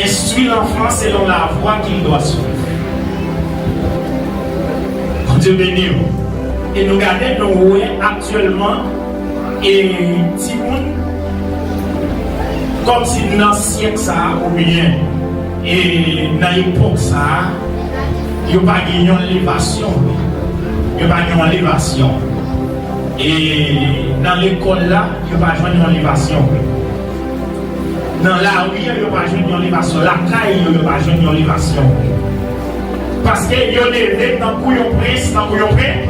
Instruis l'enfant selon la voie qu'il doit suivre. Bondye beni w. E nou gade, nou wè aktyèlman, e timoun, kòmsi nan syèk sa a, oubyen, e nan epòk sa a, yo pa gen yon levasyon. Yo pa gen yon levasyon. E nan lekòl la, yo pa jwenn yon levasyon. Nan lari an, yo pa jwenn yon levasyon. Lakay yo, yo pa jwenn yon levasyon. Paske yo leve tankou yon prens, tankou yon pren,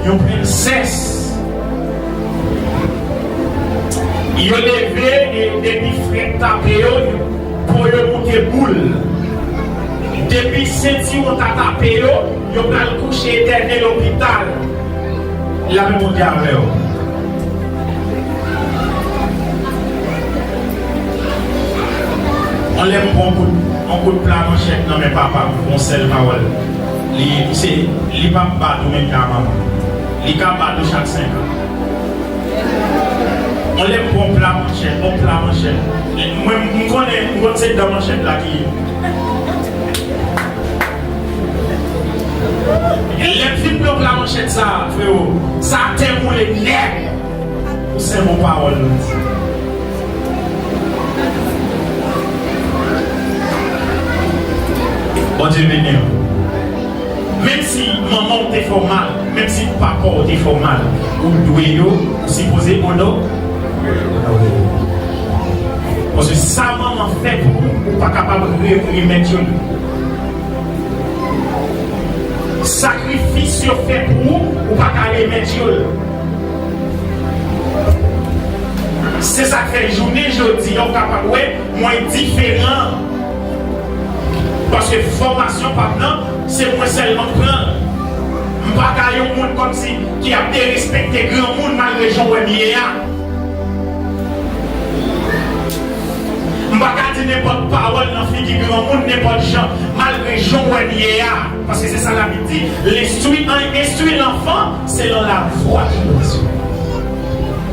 yon prensès. Yo leve, e depi frèt tape yo, po yo moute boul. Depi sentiwon ta tape yo, yo pral kouche etène lopital. Lapè Bondye avè w. Yon lè m pran yon kout, yon kout pla manchèt nan men papa m, yon sèl pawòl. Li, se, li p ap bat ou menm jan ak manman. Li ka bat ou chak senk an. Yon lè m pran yon pla manchèt, yon pla manchèt. Mwen, m konnen, m konn se dan manchèt la ki ye. Lè m fin pran pla manchèt sa, frewo, sa tè boule nèt. Ou se bon pawòl nou di. Bondye beni w. Menm si manman w te fè w mal, menm si papa w te fè w mal, ou dwe yo, ou sipoze ono-, onore yo. Paske sa manman fè pou ou, ou pa kapab re-, remèt yo l. Sakrifis yo fè pou ou, ou pa ka remèt yo l. Se sa k fè jounen jodi a, ou kapab wè mwen diferan. Paske fòmasyon pa m nan, se mwen sèlman k pran l. M pa ka yon moun kòmsi ki ap derespekte granmoun malgre jan w wè m ye a. M pa ka di nenpòt pawòl nan figi granmoun nenpòt jan, malgre jan w wè m ye a. Paske se sa Labib di, l'instruit, instruis l'enfant selon la voie qu'il doit suivre.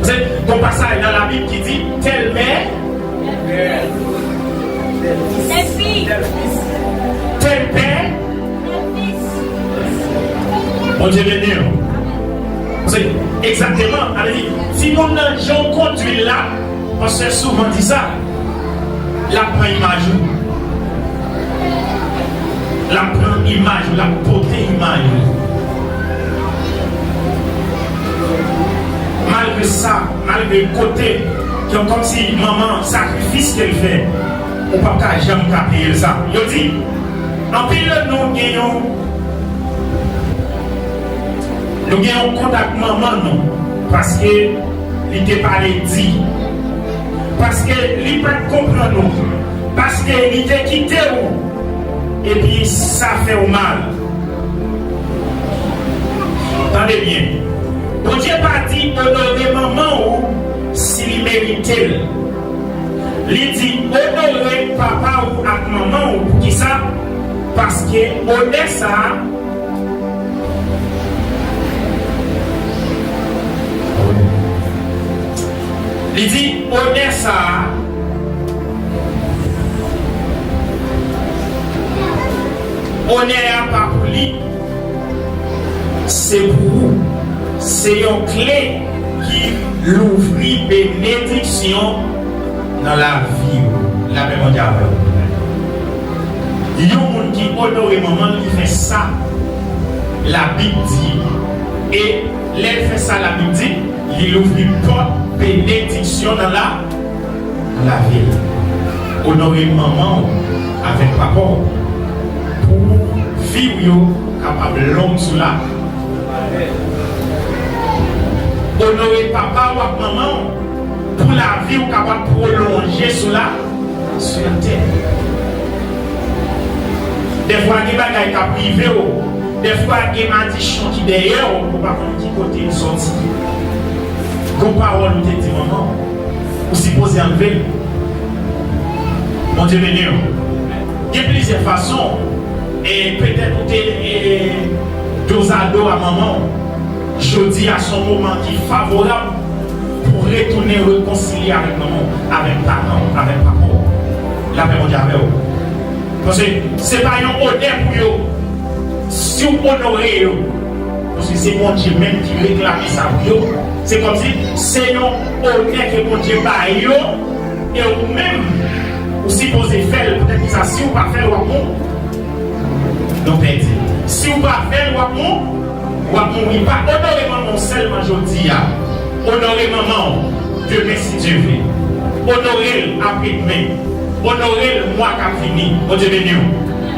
Se gon pasaj nan Labib ki di, tel mè, tel fi, tel pè, Bondye beni w. Se egzakteman, sa vle di, timoun nan, jan w kondui l la, pastè souvan di sa, l ap pran imaj ou. L ap pran imaj ou, l ap pote imaj ou. Malgre sa, malgre kote, kè kòmsi manman, sakrifis ke l fè, ou p ap ka janm ka peye l sa. Yo di, anpil de nou gen yon, nou gen yon kont ak manman nou, paske li te pale di, paske li pa t konprann ou, paske li te kite w, epi sa fè w mal. Tande byen. Bondye pa di onore manman w si li merite l. Li di onore papa w ak manman w. Poukisa? Paske onè sa a, li di onè sa a, onè a pa pou li. Se pou ou. Se yon kle ki louvri benediksyon nan lavi w. Lapè Bondye avè w. Yon moun ki onore manman l, li fè sa Labib di. E lè l fè sa Labib di, li louvri pòt benediksyon nan la nan lavi l. Onore manman w avèk papa w pou vi w yo kapab long sou la. Onore papa w ak manman w pou lavi w kapab pwolonje sou la, sou latè. Dèfwa gen bagay k ap rive w, dèfwa gen madichon ki dèyè w, ou pa konn ki kote l sòti. Gon pawòl ou te di manman w, ou sipoze anlve l. Bondye beni w. Gen plizyè fason, e petèt ou te, e, dozado a manman w. Jodi a se yon moman ki favorab pou retounen rekonsilye avèk manman w, avèk paran w, avèk papa w. Lapè Bondye avè w. Paske se pa yon onè pou yo si w onore yo. Paske se Bondye menm ki reklame sa pou yo. Se kòmsi se yon onè ke Bondye ba yo, e ou menm, ou sipoze fè l. Poutèt ki sa, si w pa fè l, w ap mou-, nou pèdi. Si w pa fè l, w ap mou-, w ap mouri. Pa onore manman w sèlman jodi a. Onore manman w demen, si Dye vle. Onore l apre demen. Onore l mwa k ap vini. Bondye beni w.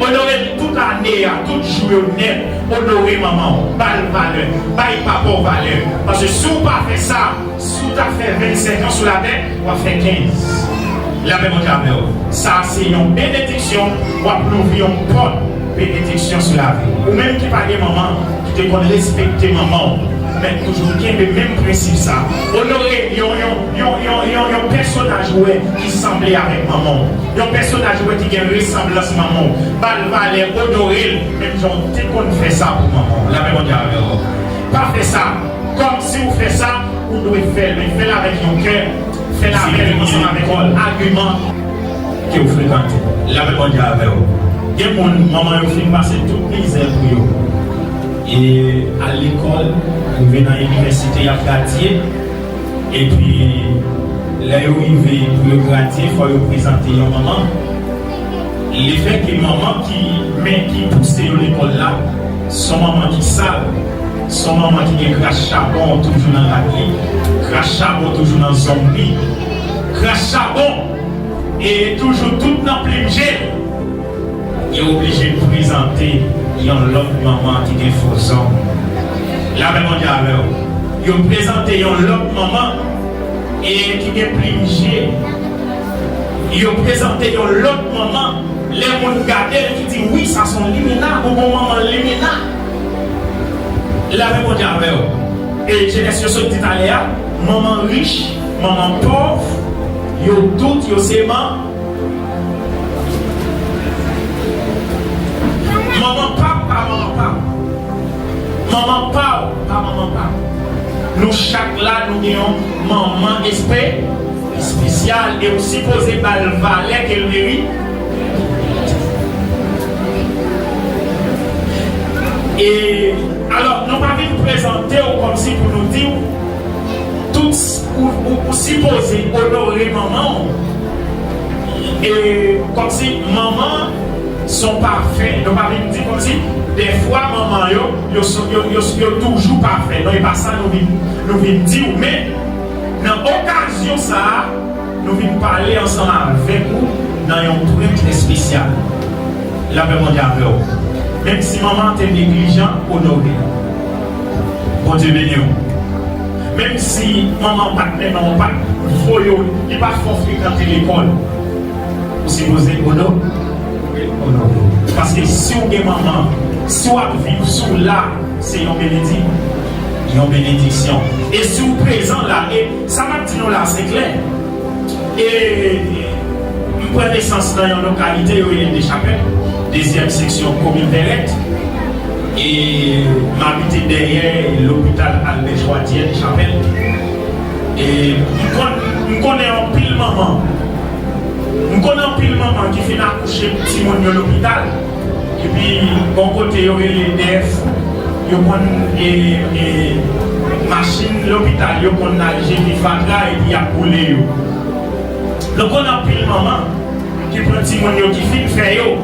Onore l tout ane a, tout jou yo nèt. Onore manman w. Ba l valè. Bay papa w valè. Paske si w pa fè sa, si w ta fè vennsenk an sou latè, w ap fè kenz. Lapè Bondye avè w. Sa a se yon benediksyon, w ap louvri yon pòt benediksyon sou lavi w. Ou menm ki pa gen manman, ki te konn respekte manman w, ou mèt toujou kenbe menm prensip sa a. Onore yon, yon, yon, yon, yon, yon pèsonaj ou wè ki sanble avèk manman w. Yon pèsonaj ou wè ki gen resanblans manman w. Ba l valè, onore l, menm jan w te konn fè sa pou manman w. Lapè Bondye avè w. Pa fè sa. Kòm si w fè sa, ou dwe fè l, men fè l avèk yon kè, fè l avè l ansanm avèk yon agiman ke w frekante. Lapè Bondye avè w. Gen moun, manman yo fin pase tout mizè pou yo. E al lekòl, rive nan inivèsite, y ap gradye. Epi, lè yo rive pou yo gradye, fò yo prezante yon manman. Lefètke manman ki Men ki pouse yo lekòl la, se yon manman ki sal, se yon manman ki gen kras chabon toujou nan rad li, kras chabon toujou nan zong li, kras chabon e toujou tout nan plim je l. Yo oblije prezante yon lòt manman ki gen fo zong. Lapè Bondye avè w. Yo prezante yon lòt manman e ki gen plim je. Yo prezante yon lòt manman, lè moun gade l ki di, "Wi, sa se yon limena, ou gon manman limena." Lapè Bondye avè w. E jenès yo sot di talè a, manman rich, manman pòv, yo tout, yo se man-, manman pa w, pa manman pa w. Manman pa w, pa manman pa w. Nou chak la, nou gen yon manman espe-, espesyal e ou sipoze ba l valè ke l merite. E, alò, nou pa vin prezante w kòmsi pou nou di w, tout, ou, ou, ou sipoze onore manman w. E kòmsi manman se yon pafè. Nou pa vin di kòmsi dèfwa manman yo, yo, yo, yo, yo toujou pafè. Non, e pa sa nou vin, nou vin di w. Men, nan okazyon sa a, nou vin pale ansanm avèk ou nan yon prent espesyal. Lapè Bondye avè w. Menm si manman te neglijan, onore l. Bondye beni w. Menm si manman pa t, men manman pa t voye w, li pa fè w frekante lekòl, ou sipoze ono-, onore l. Paske si w gen manman, si w ap viv, si w la, se yon benedi-, yon benediksyon. E si w prezan la, e sa m ap di nou la, se klè. E m pran nesans nan yon lokalite yo rele Dechapèl, dezyèm seksyon komin Vèrèt. E m abite dèyè lopital Albert Jwadiè Dechapèl. E m konn, m konnen anpil manman. M konnen anpil manman ki fin akouche timoun yo lopital. Epi, gon kote yo rele D F, yo konn, e, e, machin lopital, yo konn al jete fatra epi y ap boule yo. Nou konn anpil manman ki pran timoun yo ki fin fè yo,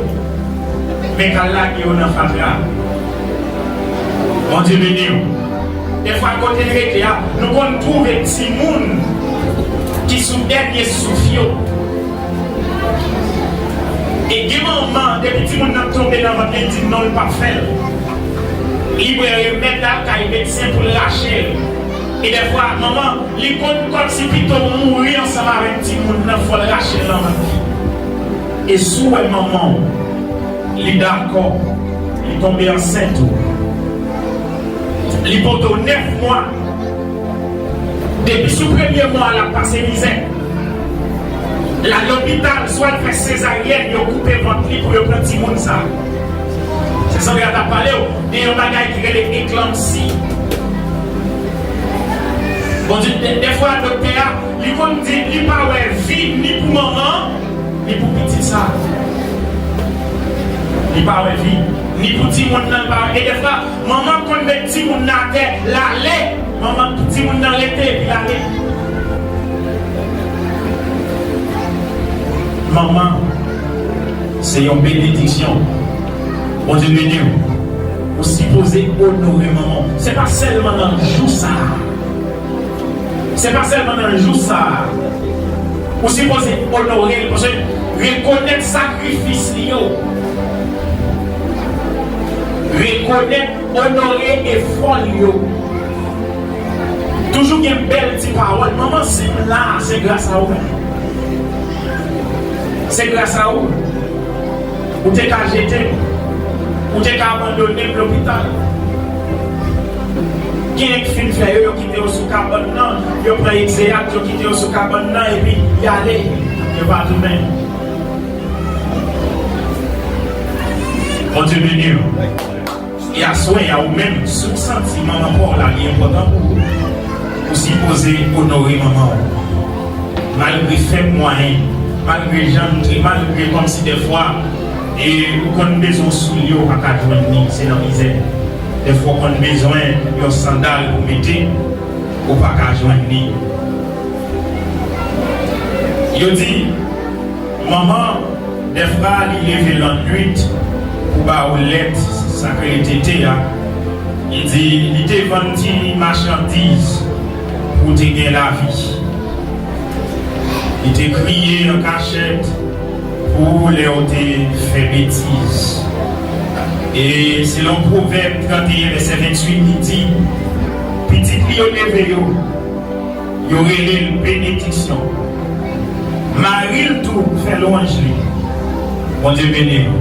men k al lage yo nan fatra. Bondye beni w. Dèfwa kote n rete a, nou konn twouve timoun ki sou dènye souf yo. E gen manman, depi timoun nan tonbe nan vant li, li di non, li p ap fè l. Li bwè remèd, l al kay medsen pou l rache l. E dèfwa, manman, li konn kòmsi pito w mouri ansanm avèk timoun nan, fò l rache l nan vant li. E si w wè manman w, li dakò, li tonbe ansent ou, li pote w nèf mwa, depi sou premye mwa a, l ap pase mizè. L al lopital, swa l fè sezaryèn, yo koupe vant li pou yo pran timoun sa. Se Sandra t ap pale w de yon bagay ki rele eklanpsi. Bondye, dè-, dèfwa, doktè a, li konn di, li pa wè vi ni pou manman, ni pou pitit sa. Li pa wè vi, ni pou timoun nan, li pa wè. E dèfwa, manman konn met timoun nan atè, l ale. Manman, timoun nan rete, epi l ale. Manman, se yon benediksyon. Bondye beni w. Ou sipoze onore manman w. Se pa sèlman nan jou sa a. Se pa sèlman nan jou sa a. Ou sipoze onore l, paske rekonèt sakrifis li yo. Rekonèt, onore efò l yo. Toujou gen bèl ti pawòl. Manman, si m la, se gras a ou menm. Se gras a ou. Ou te ka jete m. Ou te ka abandone m lopital. Genyen k fin fè yo, yo kite yo sou kabann nan, yo pran egzeyat, yo kite yo sou kabann nan, epi y ale. Yo pa tounen. Bondye beni w. E aswè a, ou menm, si w santi manman pa w la, li enpòtan pou ou, ou sipoze onore manman w. Malgre fèb mwayen, malgre jan n te, malgre kòmsi dèfwa, e ou konn bezwen yon soulye, ou pa ka jwenn li, se nan mizè. Dèfwa, ou konn bezwen yon sandal pou mete, ou pa ka jwenn li. Yo di, manman, dèfwa, li leve lannwit Ba w lèt sakre T T a, li di li te vann ti machandiz pou w te gen lavi. Li te kriye an kachèt pou w lè w te fè betiz. E selon Pwovèb trannteyen, vèsè venntuit, li di, pitit li yo leve yo, yo rele l benediksyon. Mari l tou fè lwanj li. Bondye beni w.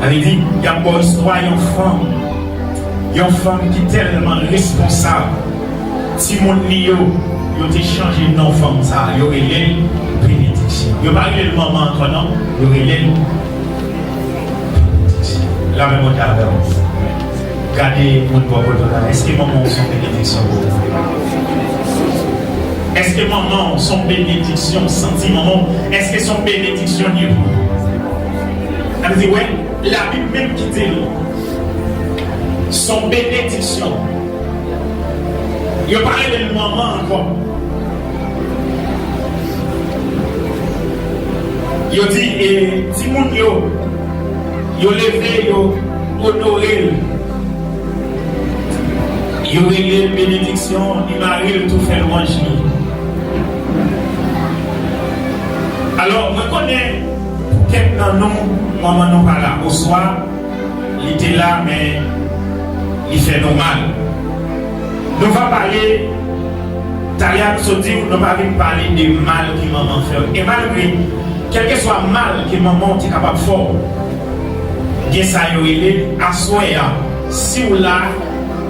Sa vle di, y ap ba w istwa yon fanm. Yon fanm ki tèlman responsab. Timoun li yo, yo te chanje non fanm sa a. Yo rele l benediksyon. Yo pa rele l manman ankò non. Yo rele l Lapè Bondye avè w. Gade moun bò kote w la. Èske manman w se yon benediksyon pou ou? Èske manman w se yon benediksyon? Santi manman w, èske se yon benediksyon li ye pou ou? Sa vle di, wè, Labib menm ki di l se yon benediksyon. Yo pa rele l manman ankò. Yo di, e, timoun yo, yo leve, yo onore l. Yo rele l benediksyon, e mari l tou fè lwanj li. Alò, mwen konnen pou kèk nan nou, manman nou pa la, oswa li te la, men li fè nou mal. Nou va pale, talè a nou sot di w, nou pa vin pale de mal ke manman fè w. E malgre, kèlkeswa mal ke manman w te kapab fè w, gen sa yo rele, aswè a, si w la,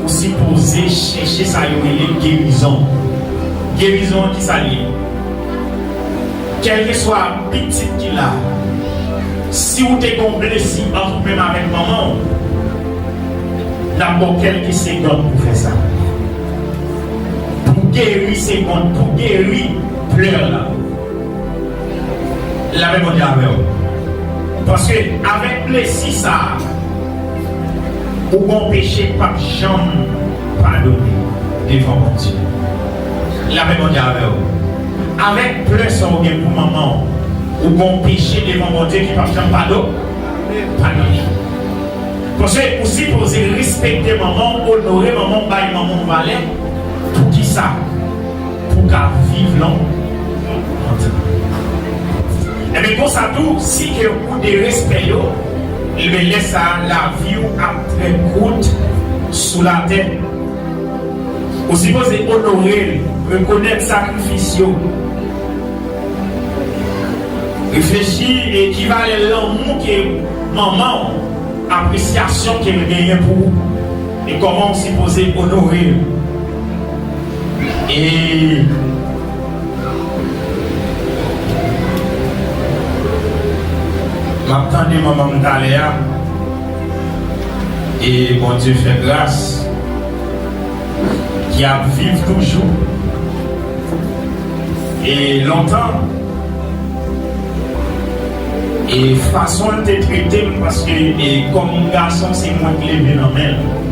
ou sipoze chèche sa yo rele gerizon. Gerizon an, ki sa l ye? Kèlkeswa pitit ki la, si w te gen yon blesi ant ou menm avèk manman w, n ap ba w kèlke segond pou fè sa. Pou geri segond, pou geri plè la. Lapè Bondye avè w. Paske avèk blesi sa a, ou gen yon peche k p ap janm padone devan Bondye. Lapè Bondye avè w. Avèk plè sa w gen pou manman w, ou gen yon peche devan Bondye ki p ap janm pado-, padone. Paske ou sipoze respekte manman w, onore manman w, bay manman w valè. Poukisa? Pou w ka viv long-, lontan. Ebyen, konsa tou, si ke ou derespè yo, ebyen, lè sa a, lavi w ap trè kout sou latè. Ou sipoze onore l, rekonèt sakrifis yo. Reflechi e ki valè lanmou ke manman w, apresyasyon ke l genyen pou ou, e kòman w sipoze onore l. E m ap tande manman m talè a, e Bondye fè gras, ki ap viv toujou. E lontan, e fason l te trete m, paske, e kòm gason, se mwen k leve nan men l.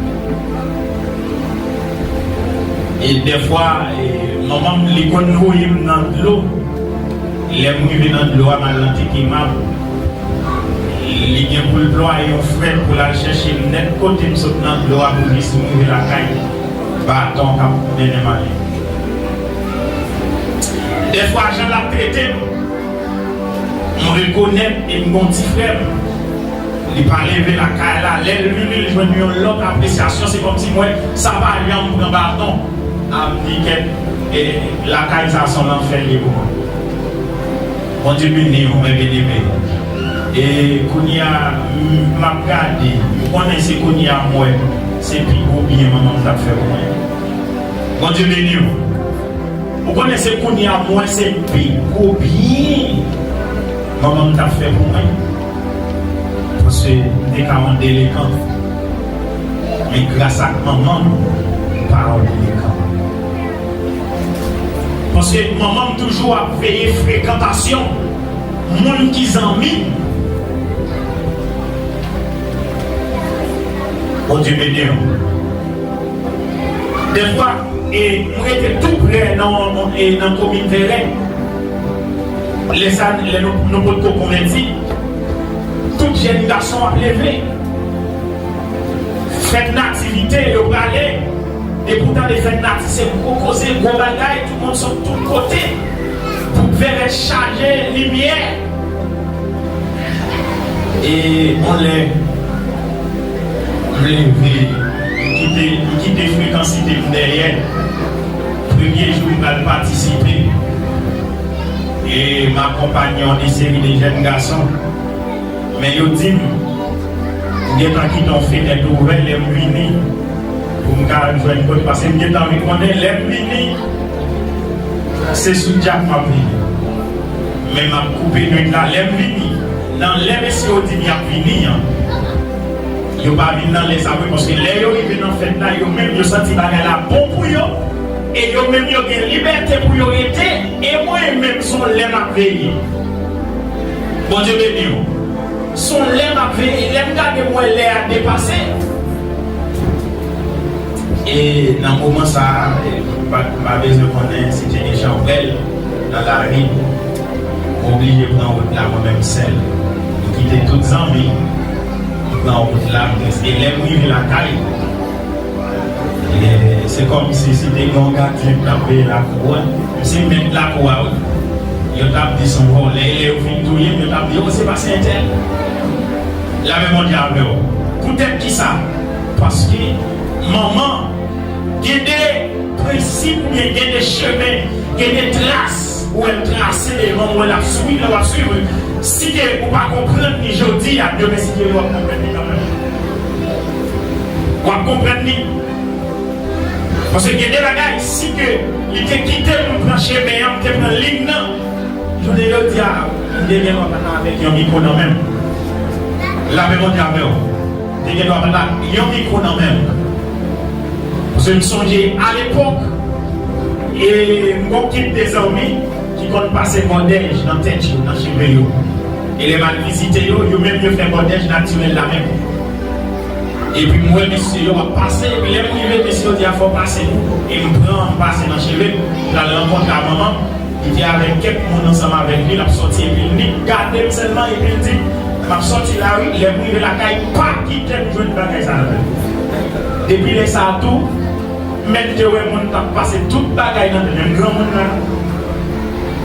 E dèfwa, e manman m, li konn voye m nan dlo. Lè m rive nan dlo a, m al nan Teke Mab. Li gen pou l plwaye yon frèt pou l al chèche m nèt kote m sot nan dlo a pou jis m rive lakay. Baton k ap mennen m ale. Dèfwa, jan l ap trete m, m rekonèt e m gen yon ti frè m. Li pa leve lakay la. Lè l vini, l jwenn yon lòt apresyasyon. Se kòmsi m wè sa pa janm pran baton. A m di kèt, e, lakay sa se yon lanfè l ye pou mwen. Bondye beni w, mè byeneme. E kounye a, m, m ap gade, m konnen se kounye a m wè se pi gwo byen manman m t ap fè pou mwen. Bondye beni w. Ou konnen se kounye a m wè se pi gwo byen manman m t ap fè pou mwen. Paske m te ka yon delekan. Men gras ak manman m, m pa yon delekan. Paske manman m toujou ap veye frekantasyon moun ki zanmi m. Bondye beni w. Dèfwa, e, m rete tou prè nan, e, nan komin Vèrè. Lè sa, lè nou, nou potko konvèti, Tout jèn gason ap leve. Fèt nativite, yo prale. Depi w tande fèt nati, se gwo koze, gwo bagay, tout moun sot tout kote pou vèvèt chaje limyè. E yon lè, m leve, m kite, m kite frekansite m dèyè. Premye jou m pral patisipe, e m akonpanye yon seri de jèn gason. Men yo di m, m gentan kite yon fenèt ouvè lè m vini, pou m ka jwenn kote, paske m gentan anvi konnen lè m vini, se sou djak m ap vini. Men m ap koupe nwit la lè m vini. Nan lè mesye yo di m y ap vini an, yo pa vin nan lè sa vre, paske lè yo rive nan fèt la, yo menm yo santi bagay la bon pou yo, e yo menm yo gen libète pou yo rete, e mwen menm se yon lè m ap veye. Bondye beni w. Se yon lè m ap veye, lè m gade m wè lè a depase. E nan moman sa a, e, m pa, m pa bezwen konnen si te gen chanpwèl nan lavi m. M oblije pran wout la mwen menm sèl. M kite tout zanmi m, m pran wout la, m rete. E lè m rive lakay, e, se kòmsi si te gen yon gadyen k t ap veye lakou a, se mèt lakou a, wi. Yo t ap di se yon vòlè, e lè yo fin touye m, yo t ap di, "O, se pa se entèl." Lapè Bondye avè w. Poutèt ki sa? Paske manman gen de prensip oubyen gen de chemen, gen de tras ou wè l trase devan w, w wè l ap swiv, l ap swiv. Si ke ou pa konprann li jodi a, demen si Dye vle w ap konprann li kanmenm. W ap konprann li. Paske gen de bagay, si ke li te kite m pran chemen an, m te pran liy nan, jounen jodi a, m te gen dwa pata avèk yon mikwo nan men m. Lapè Bondye avè w. M te gen dwa pata yon mikwo nan men m. Paske m sonje alepòk, e m gon kit de zanmi ki konn pase bòdèj nan tèt yo, nan cheve yo. E lè m al vizite yo, yo menm yo fè bòdèj natirèl la menm. Epi m wè mesye yo ap pase, epi lè m rive, mesye yo di a fò w pase tou. E m pran, m pase nan cheve m, m al rankontre a manman m. Li te avèk kèk moun ansanm avèk li, l ap sòti, epi l nik gade m sèlman, epi l di, "M ap sòti la wi, lè m rive lakay, pa kite m jwenn bagay sa nan men m." Depi lè sa a tou, m mèt te wè moun t ap pase tout bagay nan tèt li, menm granmoun nan.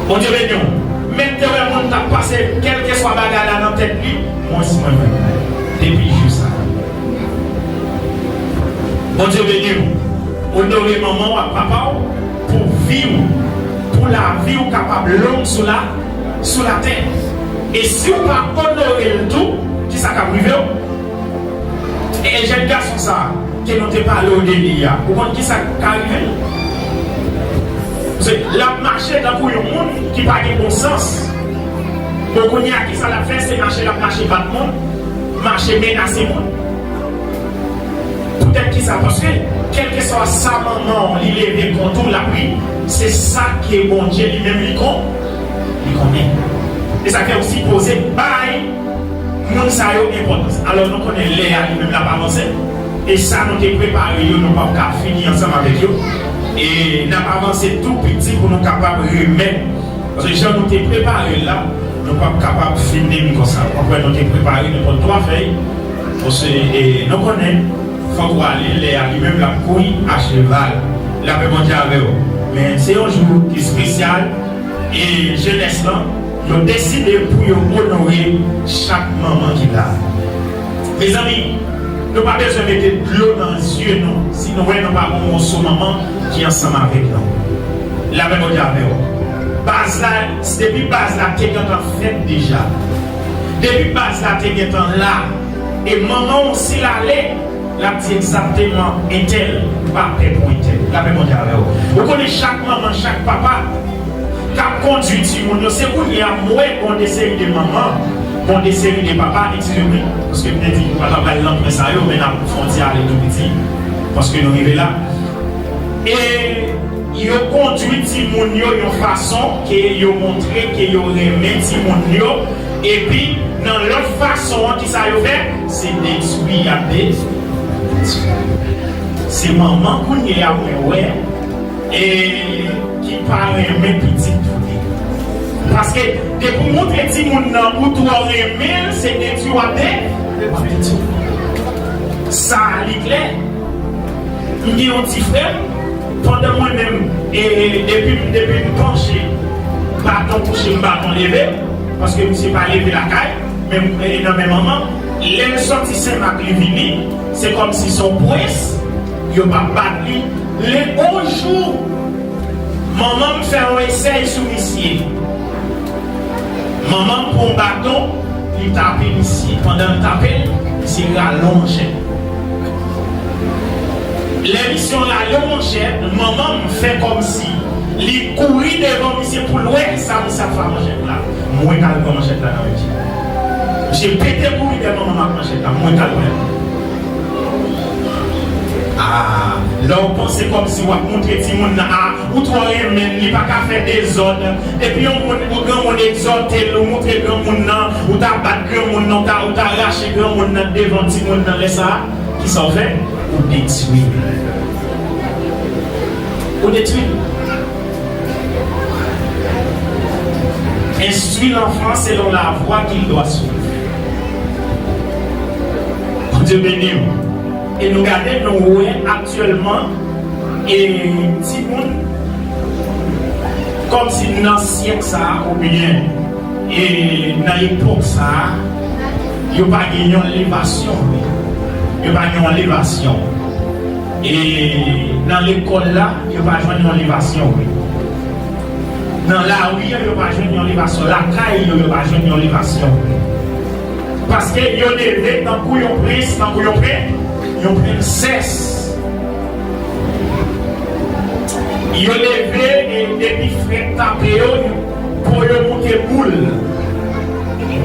Bondye beni w. M mèt te wè moun t ap pase kèlkeswa bagay la nan tèt li, mwens mwen menm. Depi jou sa a. Bondye beni w. Onore manman w ak papa w pou vi w, pou lavi w kapab long sou la, sou latè. E si w pa onore l tou, kisa k ap rive w? E jèn gason sa a, ke nou te pale w de li a, ou konn kisa k ka rive l? Se, l ap mache tankou yon moun ki pa gen bon sans. Bon, kounye a, kisa l ap fè? Se mache l ap mache bat moun, mache menase moun. Poutèt kisa? Paske, kèlkeswa sa manman w li leve kont ou, l ap ri, se sa ke Bondye li menm li kon, li konnen. E sa fè w sipoze bay moun sa yo enpòtans. Alò, nou konnen lè a li menm l ap avanse. E sa nou te prepare yo, nou p ap ka fini ansanm avèk yo. E n ap avanse tou piti pou nou kapab remèt. Paske jan nou te prepare l la, nou p ap kapab fini l konsa. Ou konprann, nou te prepare nenpòt twa fèy. Paske, e, nou konnen, fòk ou ale, lè a li menm l ap kouri a cheval. Lapè Bondye avè w. Men se yon jou ki espesyal. E jenès lan, yo deside pou yo onore chak manman ki la. Mezanmi, nou pa bezwen mete dlo nan zye nou si nou wè nou pa gon moso manman ki ansanm avèk nou. Lapè Bondye avè w. Baz la, depi baz la te gentan fèt deja. Depi baz la te gentan la, e manman w, si l ale, l ap di egzakteman entèl, pa pè pou entèl. Lapè Bondye avè w. Ou konnen chak manman, chak papa k ap kondui timoun yo, se kounye a m wè gon de seri de manman, gon de seri de papa, eskize m wi, paske m te di nou pa ta pral nan pwen sa yo, men n ap fè yon ti ale tou piti, paske nou rive la. E yo kondui timoun yo yon fason ke yo montre ke yo renmen timoun yo, epi nan lòt fason an, kisa yo fè? Se detwi y ap detwi. Se manman kounye a mwen wè, e ki pa renmen pitit pou li. Paske depi w montre timoun nan ou twò renmen l, se detwi w ap de-, w ap detwi. Sa a, li klè. M gen yon ti frè m, pandan mwen menm, e, depi, depi m panche, baton kouche, m baton leve, paske misye pa leve lakay, men, e, nan men manman, lè l sòti Senmak, li vini, se kòmsi se yon prens, yo p ap bat li. Lè yon jou, manman m fè yon esèy sou misye. Manman m pran yon baton, li tape misye. Pandan l tape l, misye rale yon manchèt. Lè misye rale yon manchèt, manman m fè kòmsi li kouri devan misye pou l wè sa misye ap fè ak manchèt la. M wè k al pran manchèt la nan men misye. Misye pete kouri dèyè manman m ak manchèt la. M wè k al pran l. Ah, lè w panse kòmsi w ap montre timoun nan, ah, ou twò renmen l, li pa ka fè dezòd. Depi yon moun, yon granmoun egzòte l, ou montre granmoun nan, ou ta bat granmoun nan, ou ta, ou ta rache granmoun nan devan timoun nan, lè sa a, kisa w fè? Ou detwi l. Ou detwi l. Instruis l'enfant selon la voie qu'il doit suivre. Bondye beni w. E nou gade, nou wè aktyèlman, e timoun, kòmsi nan syèk sa a, oubyen, e nan epòk sa a, yo pa gen yon elevasyon vre. Yo pa gen yon elevasyon. E nan lekòl la, yo pa jwenn yon elevasyon vre. Nan lari a, yo pa jwenn yon elevasyon. Lakay yo, yo pa jwenn yon elevasyon vre. Paske yo leve tankou yon prens, tankou yon pren-, yon prensès. Yo leve, e depi frèt tape yo, po yo moute boul.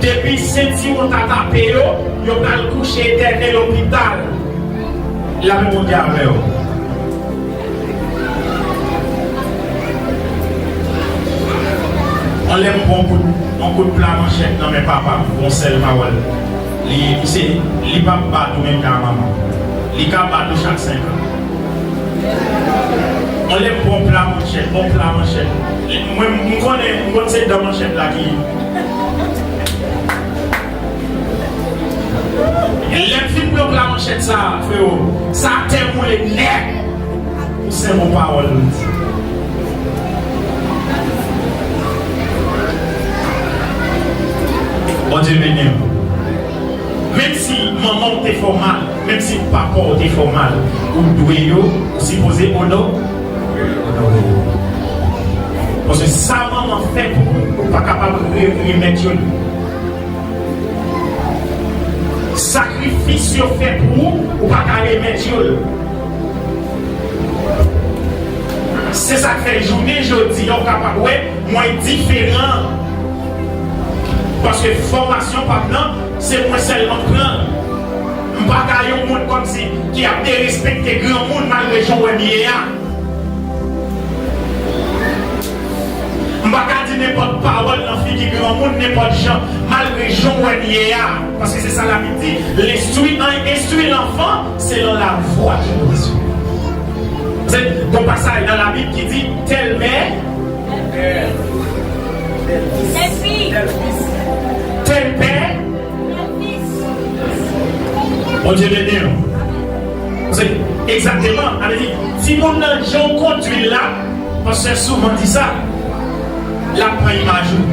Depi sentiwon ta tape yo, yo pral kouche etène lopital. Lamen Bondye avè w. Anlè m pran yon kout, yon kout pla manchèt nan men papa m, yon sèl pawòl. Li, misye, li p ap bat ou menm jan ak manman. Li ka bat ou chak senk an. Anlè m pran yon pla manchèt, yon pla manchèt. Mwen, m konnen, m konn se dan manchèt la ki Lè m fin pran pla manchèt sa a, frewo, sa a tè boule nèt. Ou se bon pawòl ou di. Bondye beni w. Menm si manman w te fè w mal, menm si papa w te fè w mal, ou dwe yo, ou sipoze ono-, onore yo. Paske sa manman fè pou ou, ou pa kapab re-, remèt yo li. Sakrifis yo fè pou ou, ou pa ka remèt yo l. Se sa k fè jounen jodi a, ou kapab wè mwen diferan. Paske fòmasyon pa m nan, se mwen sèlman k pran l. M pa ka yon moun kòmsi ki ap derespekte granmoun malgre jan w wè m ye a. M pa ka di nenpòt pawòl nan figi granmoun, nenpòt jan, malgre jan w wè m ye a. Paske se sa Labib di, l'instruit, instruis l'enfant selon la voie qu'il doit suivre. Se gon pasaj nan Labib ki di, tel mè, tel pè, Bondye beni w. Se egzakteman, sa vle di, timoun nan, jan w kondui l la, pastè souvan di sa, l ap pran imaj ou.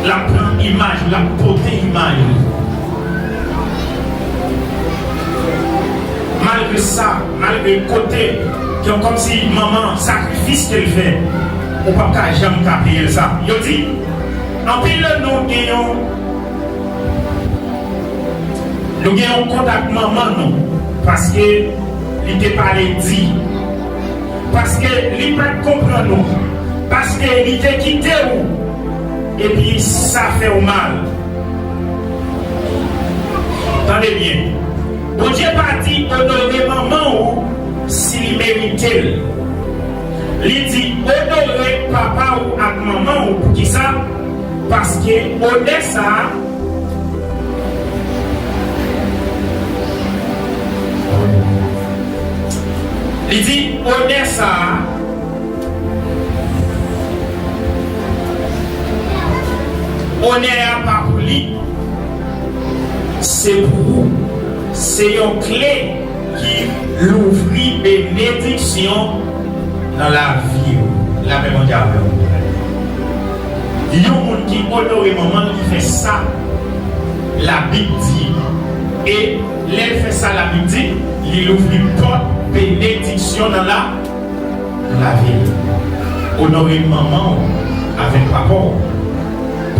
L ap pran imaj ou, l ap pote imaj ou. Malgre sa, malgre kote, ke kòmsi manman, sakrifis ke l fè, ou p ap ka janm ka peye l sa. Yo di, anpil de nou gen yon, nou gen yon kont ak manman nou, paske li te pale di, paske li pa t konprann ou, paske li te kite ou, epi sa fè w mal. Tande byen. Bondye pa di onore manman ou si li merite l. Li di onore papa ou ak manman ou. Poukisa? Paske onè sa a, li di onè sa a, Onè a pa pou li, se pou ou. Se yon kle ki louvri benediksyon nan lavi w. Lapè Bondye avè w. Yon moun ki onore manman l, li fè sa Labib di. E lè l fè sa Labib di, li louvri pòt benediksyon nan la, nan lavi l. Onore manman w avèk papa w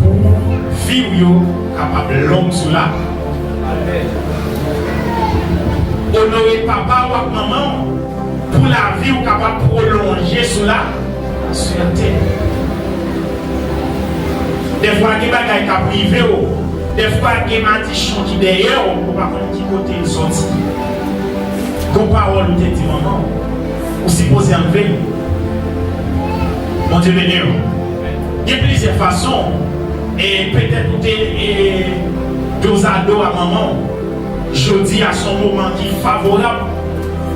pou vi w yo kapab long sou la. Onore papa w ak manman w pou lavi w kapab pwolonje sou la, sou latè. Dèfwa gen bagay k ap rive w, dèfwa gen madichon ki dèyè w, ou pa konn ki kote l sòti. Gon pawòl ou te di manman w, ou sipoze anlve l. Bondye beni w. Gen plizyè fason, e petèt ou te, e, dozado a manman w. Jodi a se yon moman ki favorab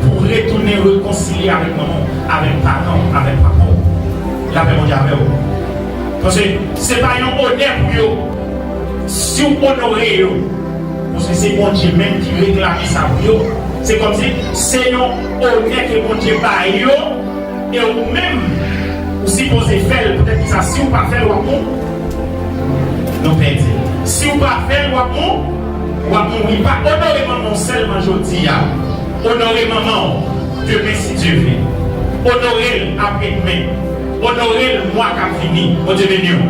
pou w retounen rekonsilye avèk manman w, avèk paran w, avèk papa w. Lapè Bondye avè w. Paske se pa yon onè pou yo. Si w onore yo, paske se Bondye menm ki reklame sa pou yo, se kòmsi se yon onè ke Bondye ba yo, e ou menm, ou sipoze fè l. Poutèt ki sa, si w pa fè l, w ap mou-, nou pèdi. Si w pa fè l, w ap mou-, w ap mouri. Pa onore manman w sèlman jodi a. Onore manman w demen, si Dye vle. Onore l apre demen. Onore l mwa k ap vini. Bondye beni w.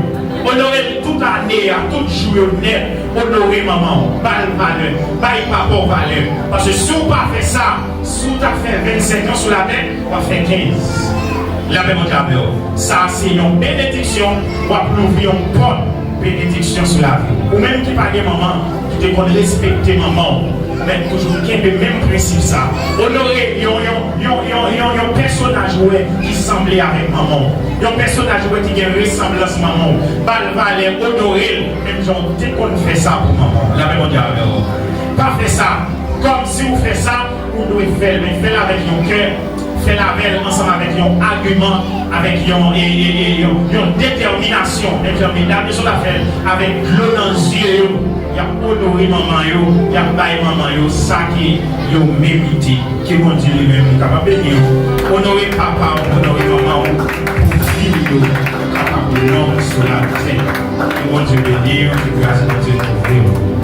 Onore l tout ane a, tout jou yo nèt. Onore manman w. Ba l valè. Bay papa w valè. Paske si w pa fè sa, si w ta fè vennsenk an sou latè, w ap fè kenz. Lapè Bondye avè w. Sa a se yon benediksyon, w ap louvri yon pòt benediksyon sou lavi w. Ou menm ki pa gen manman, ki te konn respekte manman w, ou mèt toujou kenbe menm prensip sa. Onore yon, yon, yon, yon, yon, yon pèsonaj ou wè ki sanble avèk manman w. Yon pèsonaj ou wè ki gen resanblans manman w. Ba l valè, onore l, menm jan w te konn fè sa pou manman w. Lapè Bondye avè w. Pa fè sa kòmsi w fè sa, ou dwe fè l, men fè l avèk yon kè, fè l avè l ansanm avèk yon agiman, avèk yon, e, e, e, yon, yon detèminasyon. Menm jan medam yo sot ap fè l, avèk dlo nan zye yo, y ap onore manman yo, y ap bay manman yo sa ke yo merite. Ke Bondye li menm li kapab beni w. Onore papa w, onore manman w, pou vi yo kapab long sou latè. Ke Bondye beni w, ke gras Bondye kouvri w.